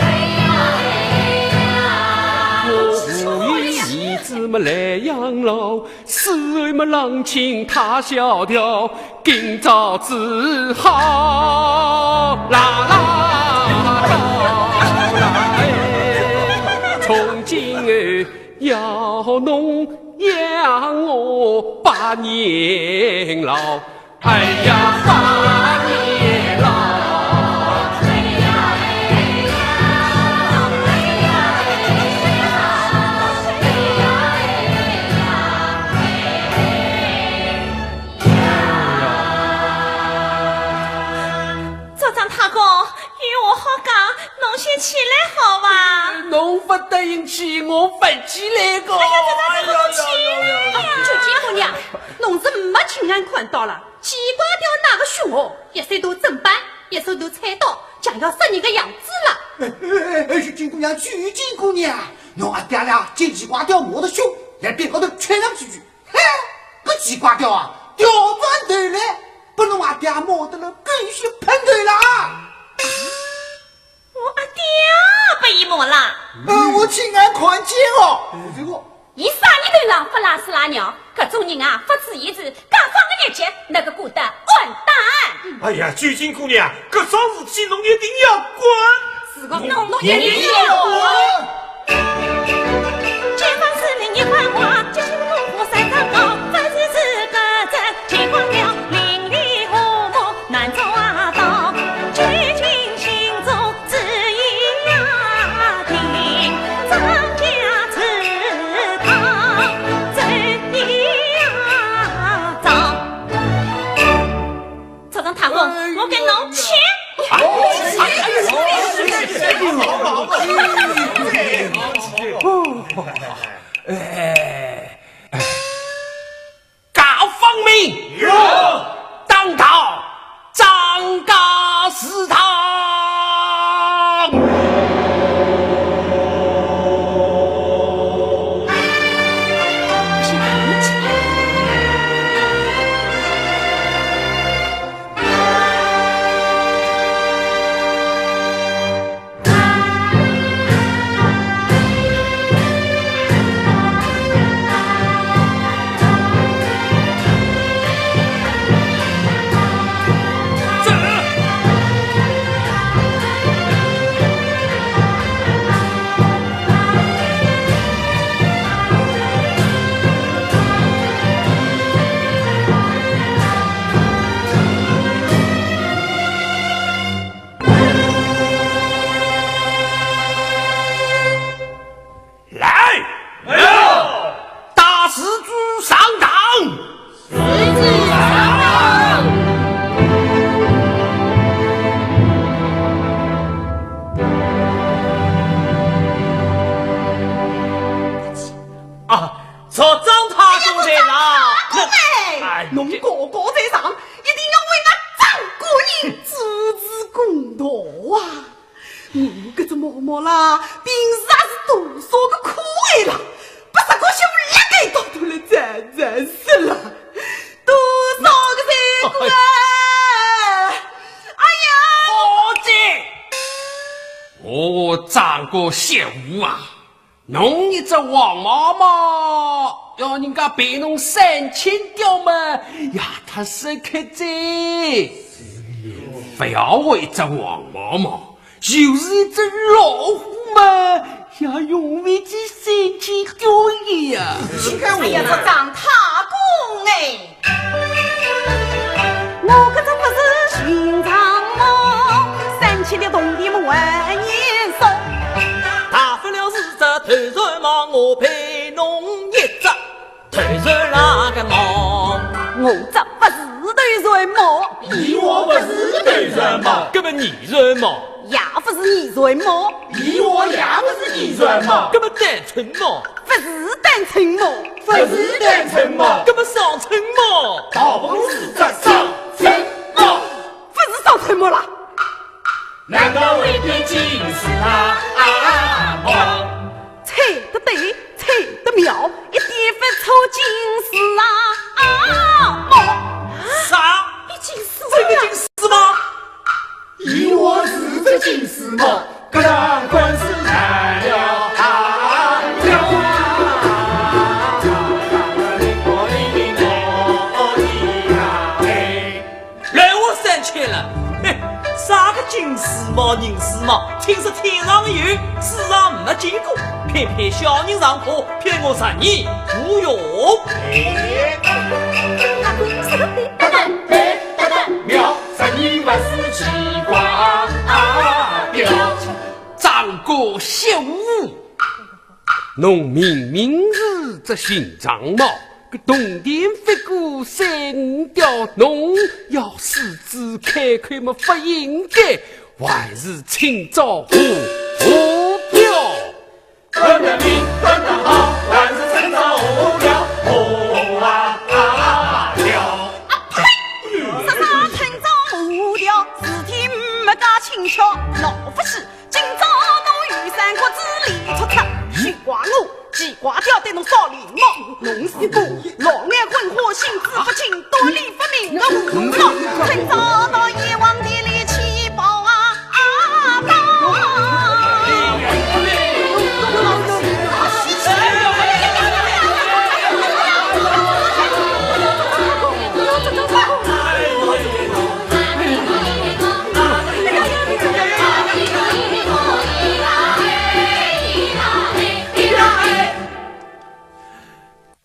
我无意儿子么来养老， 死后么浪请他小调，今朝只好啦啦啦哎，从今后要侬养我百年老，哎呀，百年老。 族长太公，有话好讲，侬先起来好伐？侬勿答应起，我勿起来个。哎呀，这这这这起来呀！九斤姑娘，侬是没亲眼看到了，鸡冠雕哪个凶哦，一手头砧板，一手头菜刀，像要杀人个样子了。哎，哎，哎，九斤姑娘，九斤姑娘，侬阿爹呀，见鸡冠雕么得凶，来边高头劝两句。 嘿，搿鸡冠雕啊，调转头来，拨侬阿爹骂得了狗血喷头啦！我阿爹拨伊骂啦？呃，我亲眼看见哦。这个，伊啥人头上勿拉屎拉尿？搿种人啊，勿注意治，解放个日脚，那个过得完蛋。哎呀，九斤姑娘，搿桩事体侬一定要管。是个，侬侬一定要管。 解放市民一番话，就是我和山上高，不是自个在解放了，邻里和睦难做到，究竟心中只一样定，张家祠堂只一样糟。族长太公，我跟侬去。 哎，哎，告方明，有。当朝张家祠堂。来！来！大施主上堂！施主上堂！啊，族长太公来了！哎呀，族长太公哎！哎，侬高高在上，一定要为俺张家人主持公道啊！ 我搿只毛毛啦，平时也是多少个苦害了，拨石膏师傅辣盖倒头了，真真是了，多少个罪过啊！哎呀！好的，我张家小五啊， 侬一只黄毛毛，要人家赔侬三千吊么，也太失格哉。勿要话一只黄毛毛，就是一只老虎么，也用勿起三千吊个呀。哎呀，这张太公哎！ 我搿只勿是寻常毛，三千的铜钿么还眼少。大不了是只头船毛，我赔侬一只头船那个毛。我只勿是头船毛，伊我勿是头船毛。搿么泥船毛？也勿是泥船毛，伊我也勿是泥船毛。搿么单纯毛？勿是单沉默。勿是单沉默。搿么啥沉默？倒勿如是只双沉默。勿是双沉默啦。难道会变近视啊？啊，默。猜得对，猜得妙，一点勿错，近视啊？啊，默。啥？你近视啊？真的近视吗？ 伊我是只近视么，搿场官司难了啊！乱话三千了，嘿，啥个近视么、近视么，听说天上有，世上没见过，偏偏小人上课，骗我十年无用。哎，阿公说得对。 妙，十年勿是奇怪啊，妙。张哥息怒，侬明明是只寻常猫，搿洞庭发过三五条，侬要狮子开口么勿应该，还是请早和和调。 我的命断得好，还是趁早和调，和啊调。啊呸！啥啥趁早和调，事体没介轻巧，老勿死。今朝侬有三个字里出出，奇怪我，奇怪调对侬少礼貌，侬是个老眼昏花，心智不清，道理不明的胡闹，趁早到阎王殿里去报啊！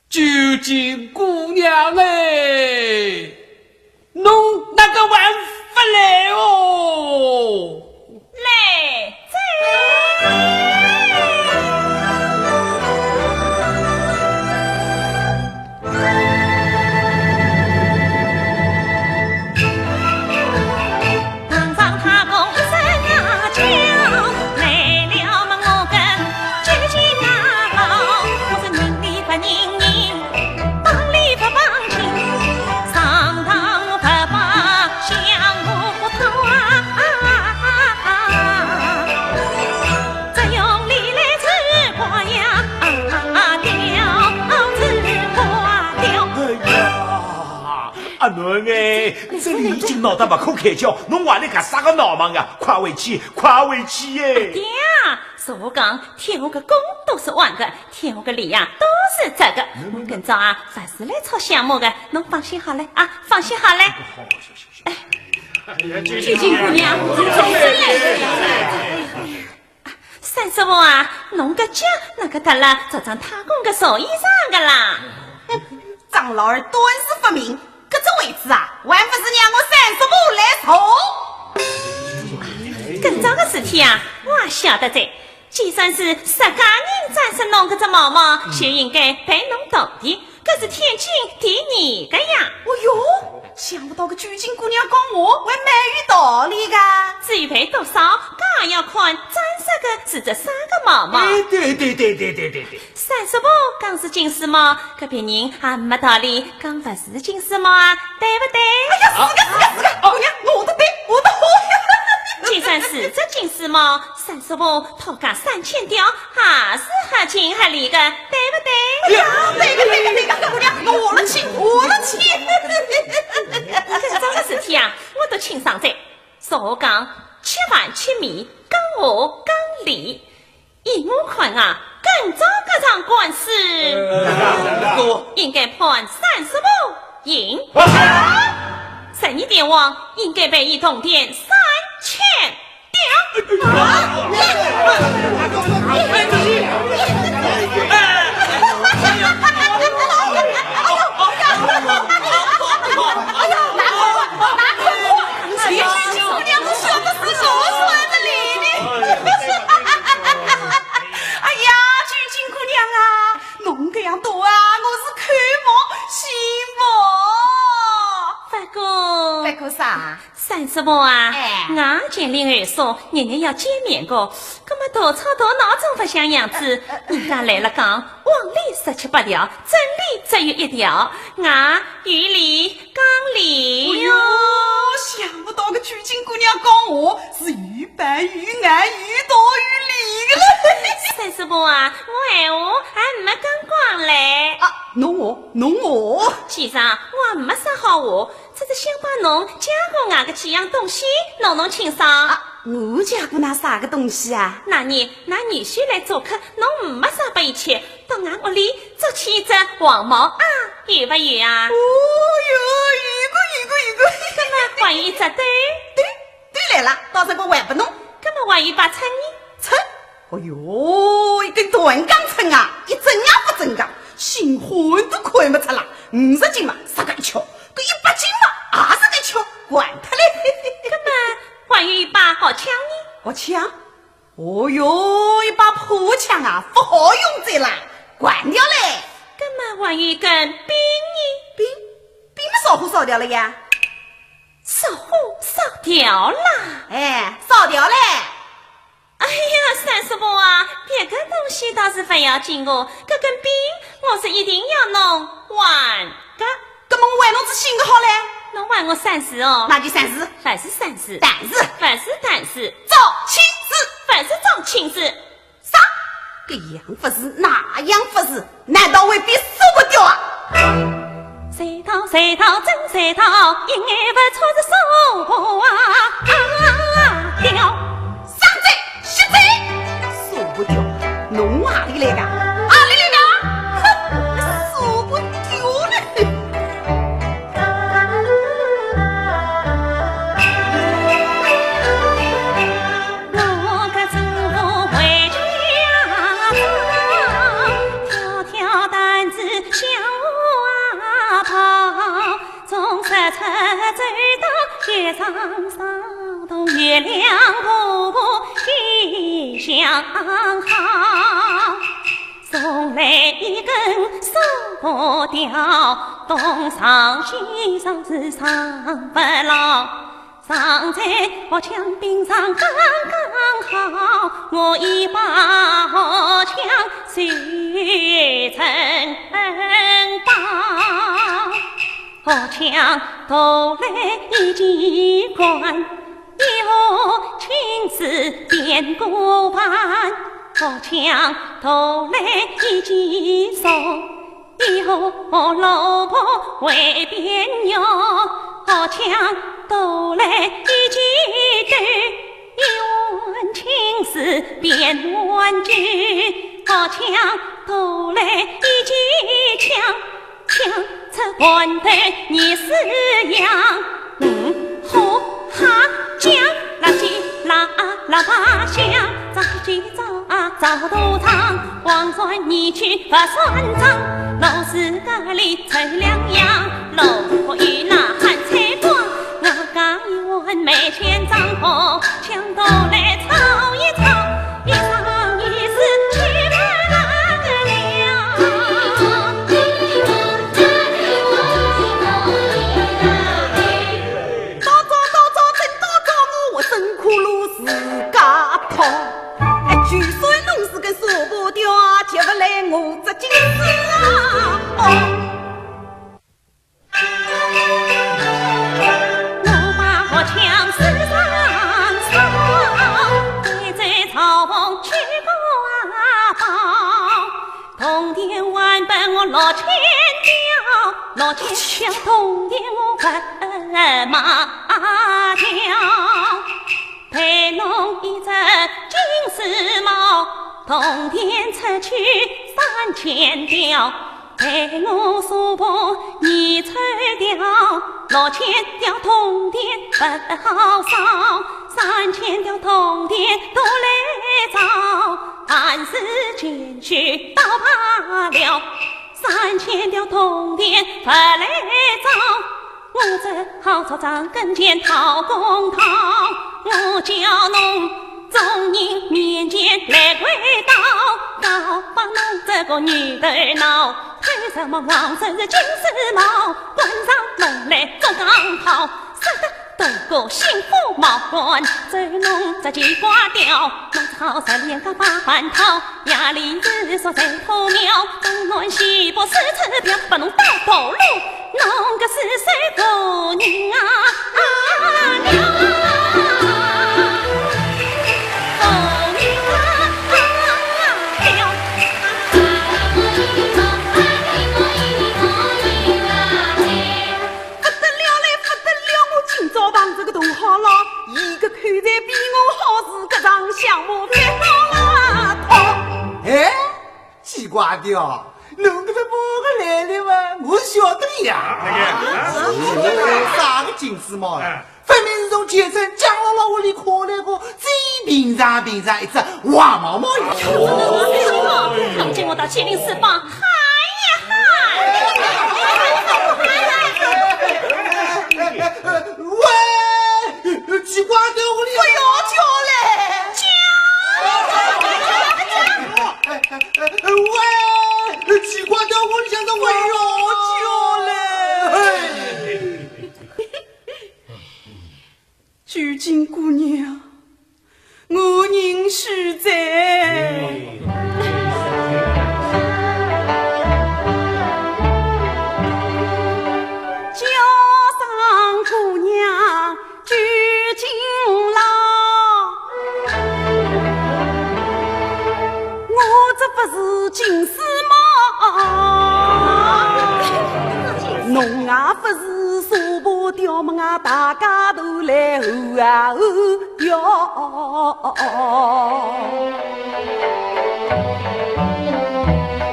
究竟姑娘哎，侬哪个还勿来哦？来哉。 哎呀，阿囡哎，这里已经闹得不可开交，侬还来搞啥个闹忙啊？快回去，快回去耶！爹啊，是我讲，天下个公都是弯个，天下个理啊都是直个。我今朝啊，勿是来吵相骂个，侬放心好了啊，放心好了。哎，究竟姑娘，你总算来了。三叔婆啊，侬个脚哪个搭了着张太公个寿衣裳个啦？张老二端是不明，搿只位置啊，还不是让我三叔婆来坐。今朝个事体啊，我也晓得哉。 既然是自家人展示侬搿只毛毛，就应该赔侬大钿，搿是天经地义个呀。哦哟，想不到个究竟姑娘讲话还蛮有道理个。至于赔多少，搿也要看展示个是只啥个毛毛。哎，对对对对对对对。三叔婆讲是近视毛，搿别人也没道理讲勿是近视毛啊，对勿对？哎呀，是个是个是个，姑娘，我的对，我的好。既然是只近视毛， 三叔婆讨价三千吊，还是合情合理个，对勿对？哎呀，对个对个对个，姑娘，我了去，我了去。搿桩个事体啊，我都清爽哉。俗话讲，吃饭吃米，讲话讲理。依我看啊，今朝搿场官司，呃，应该判三叔婆赢。啊！十二点王应该赔伊铜钿三千。 哎呀，究竟姑娘啊，侬搿样大啊，我是看勿起哦。不过，不过啥？三叔婆啊，哎。俺前里二叔日日要见面个，搿么大吵大闹总勿像样子。呃，呃，人家来了讲，往里十七八条，真理只有一条，俺有理讲理哟。哎哟，想不到个曲靖姑娘讲话是有板有眼、有道有理个了。三叔婆啊，我闲话还没讲光嘞。啊，侬话，侬话。先生，我也没啥好话， 只是想把侬嫁过俺个几样东西弄弄清爽。啊，我嫁过㑚啥个东西啊？那日，㑚女婿来做客，侬没啥拨伊吃，到俺屋里捉起一只黄毛鸭，有勿有啊？哦哟，有个，有个，有个。搿么还有一只兜？兜，兜来了，到辰光还拨侬。搿么还有一把秤呢？秤？ 哎哟，一根断钢秤啊，一针也勿准个，星辰都看勿出啦。五十斤嘛，十个一圈；搿一百斤嘛，二十个一圈，掼脱嘞。搿么还有一把好枪呢？好枪？哦哟，一把破枪啊，勿好用哉啦，掼掉嘞。搿么还有一根柄呢？柄？柄嘛，烧火烧掉了呀。烧火烧掉啦？哎，烧掉嘞。 哎呀，三叔婆啊，别个东西倒是勿要紧个，搿根柄我是一定要弄还个。搿么我还侬只新个好嘞？侬还我三字哦。哪句三字？勿是三字。但是。勿是但是。招亲字。勿是招亲字。啥？搿样勿是，那样勿是，难道会变数勿掉啊？ 谁道谁道真谁道，一眼勿错是说话啊，啊，掉。上嘴，歇嘴，说不掉，侬哪里来的？哪里来的？哼，说不掉嘞。我个祖母回家，挑挑担子向下跑，从日出走到月上升，到月亮婆婆吉祥好。送来一根手把条，东上西上是上不牢。 上在河墙边上刚刚好，我已把河墙修成宝。河墙倒来一记掼，一河青石变孤帆。河墙倒来一记松， 一河萝卜会变肉，河墙倒来一记豆，一碗青石变碗酒，河墙倒来一记枪，枪出豌豆二四样。嗯，好。 哈，讲啦叽啦啦吧响，早起早啊早都唱，黄船你去不算账，老师家里才两样，老婆与那饭菜光，我家一碗没钱账哦，想到来吵一吵，一吵一时去不了。 到早到早，真到早，我活生苦路自家讨。哎，就算侬是个傻瓜条啊，吃勿来我这斤子啊！哦。我把河墙四上烧，带走朝奉去挂包。 铜钿还拨我六千条，六千条铜钿我勿卖掉。赔侬一只金丝帽，铜钿出去三千条，赔我沙发二千条，六千条铜钿勿好烧，三千条铜钿都来找，还是进去倒罢了。 三千条铜钿勿来找，我只好朝丈跟前讨公道。我叫侬众人面前来跪倒，告发侬这个女头脑，偷什么黄色是金丝帽，关上门来做讲好，说得个幸福毛官，走侬只奇怪调，弄只好三连个八半套，夜里日说在破庙，东南西北四处飘，把侬带跑路，弄个四手个人啊，啊，了，个人啊，啊，了。 不得了嘞，不得了！我今朝碰着个同好了，伊个口才比我好，是个长相模范好了。哎，奇怪的哦，侬搿个八个来了嘛，我晓得呀。啥个金丝猫啊？哎。分明是从前身江老老屋里看来个，最平常平常一只黄毛猫呀。如今我到七零四方 喂，奇怪的，屋里向勿要叫嘞！喂，奇怪的，屋里向勿要叫嘞！嘿。 九斤姑娘，我认输哉。叫声姑娘，九斤老，我这不是金丝猫。侬啊不是 是沙巴刁蛮啊，大家都来吼啊吼哟。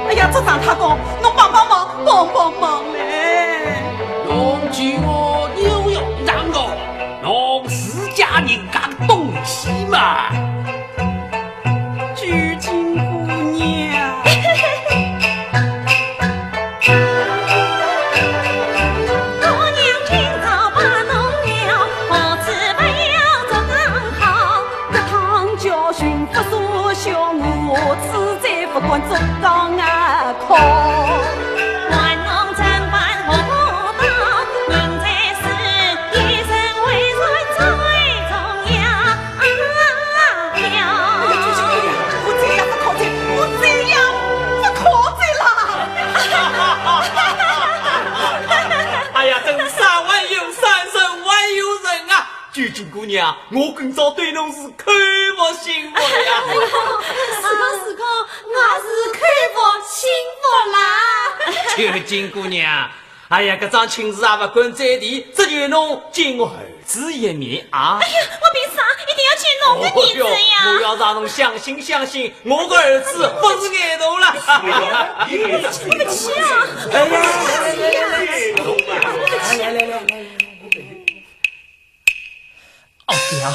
哎呀，这张太公，侬帮帮忙，帮帮忙嘞！侬叫我扭扭让我，侬自家人家东西嘛。 九斤姑娘。姑娘今朝把侬了，何止不要做刚好，这趟教训不说笑，我此在不管做刚啊。 可。还侬怎般活不到，人在世，一生为人最重要。哎呀，九斤姑娘，我再也不靠近，我再也不靠近了。哎呀，真是山外有山，人外有人啊！ 九斤姑娘，我今朝对侬是口服心服呀。哎呦，是个是个，我是口服心服啦。九斤姑娘，哎呀，搿桩亲事也勿敢再提，只求侬见我儿子一面啊。哎呀，我凭啥一定要见侬个儿子呀？哦哟，我要让侬相信相信，我个儿子勿是眼头了。对不起啊。哎呀，来来来来来来来来。 阿爹啊，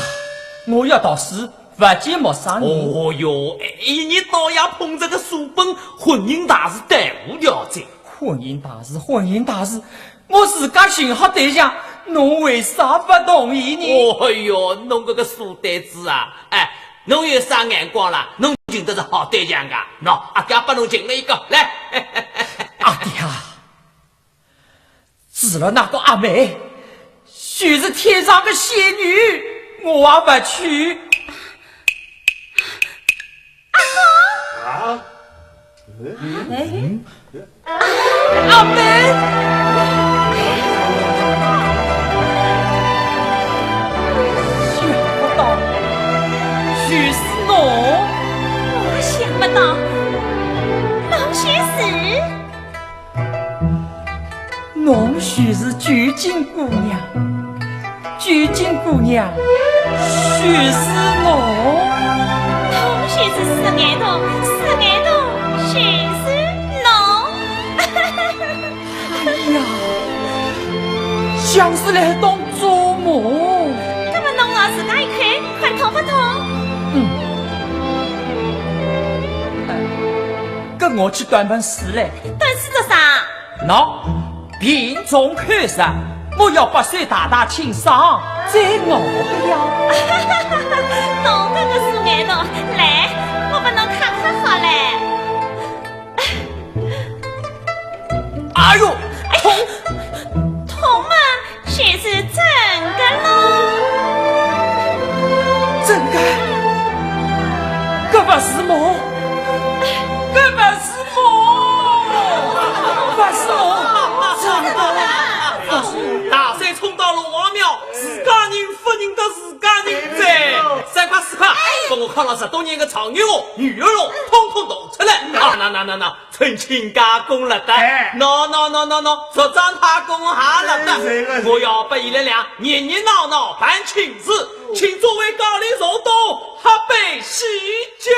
我要读书，勿见陌生人。哦哟，一日到夜碰着个书本，婚姻大事耽误了哉。婚姻大事，婚姻大事，我自家寻好对象，侬为啥勿同意呢？哦哟，侬搿个书呆子啊，哎，侬有啥眼光啦？侬寻得着好对象个？喏，阿爹帮侬寻了一个，来。阿爹啊， 除了那个阿妹，就是天上的仙女，我也不娶。阿哥！啊？哎，阿妹！想不到，就是侬。我想不到，侬就是。 侬就是九斤姑娘，九斤姑娘，就是侬。侬就是四眼童，四眼童，就是侬。哎呀，像是来东做梦。那么侬拿自家一看，还痛不痛？嗯。哎，跟我去端盆水来。端水做啥？ 喏，病从口入，我要把水大大清爽，再熬呀。侬搿个死眼童，来，我帮侬看看好嘞。哎呦，痛！痛嘛，就是真个咯。真个？搿勿是梦，搿勿是梦，勿是梦，真个，勿是。大山冲到龙王庙，自家人勿认得自家人哉。三块四块，拨我敲了十多年个状元哦，女儿哦，统统拿出来。啊，那那那那，成亲家公了的。哎。喏喏喏喏喏，做张太公也了的。哎，这个是。我要拨伊拉俩热热闹闹办亲事，请诸位高邻座东喝杯喜酒。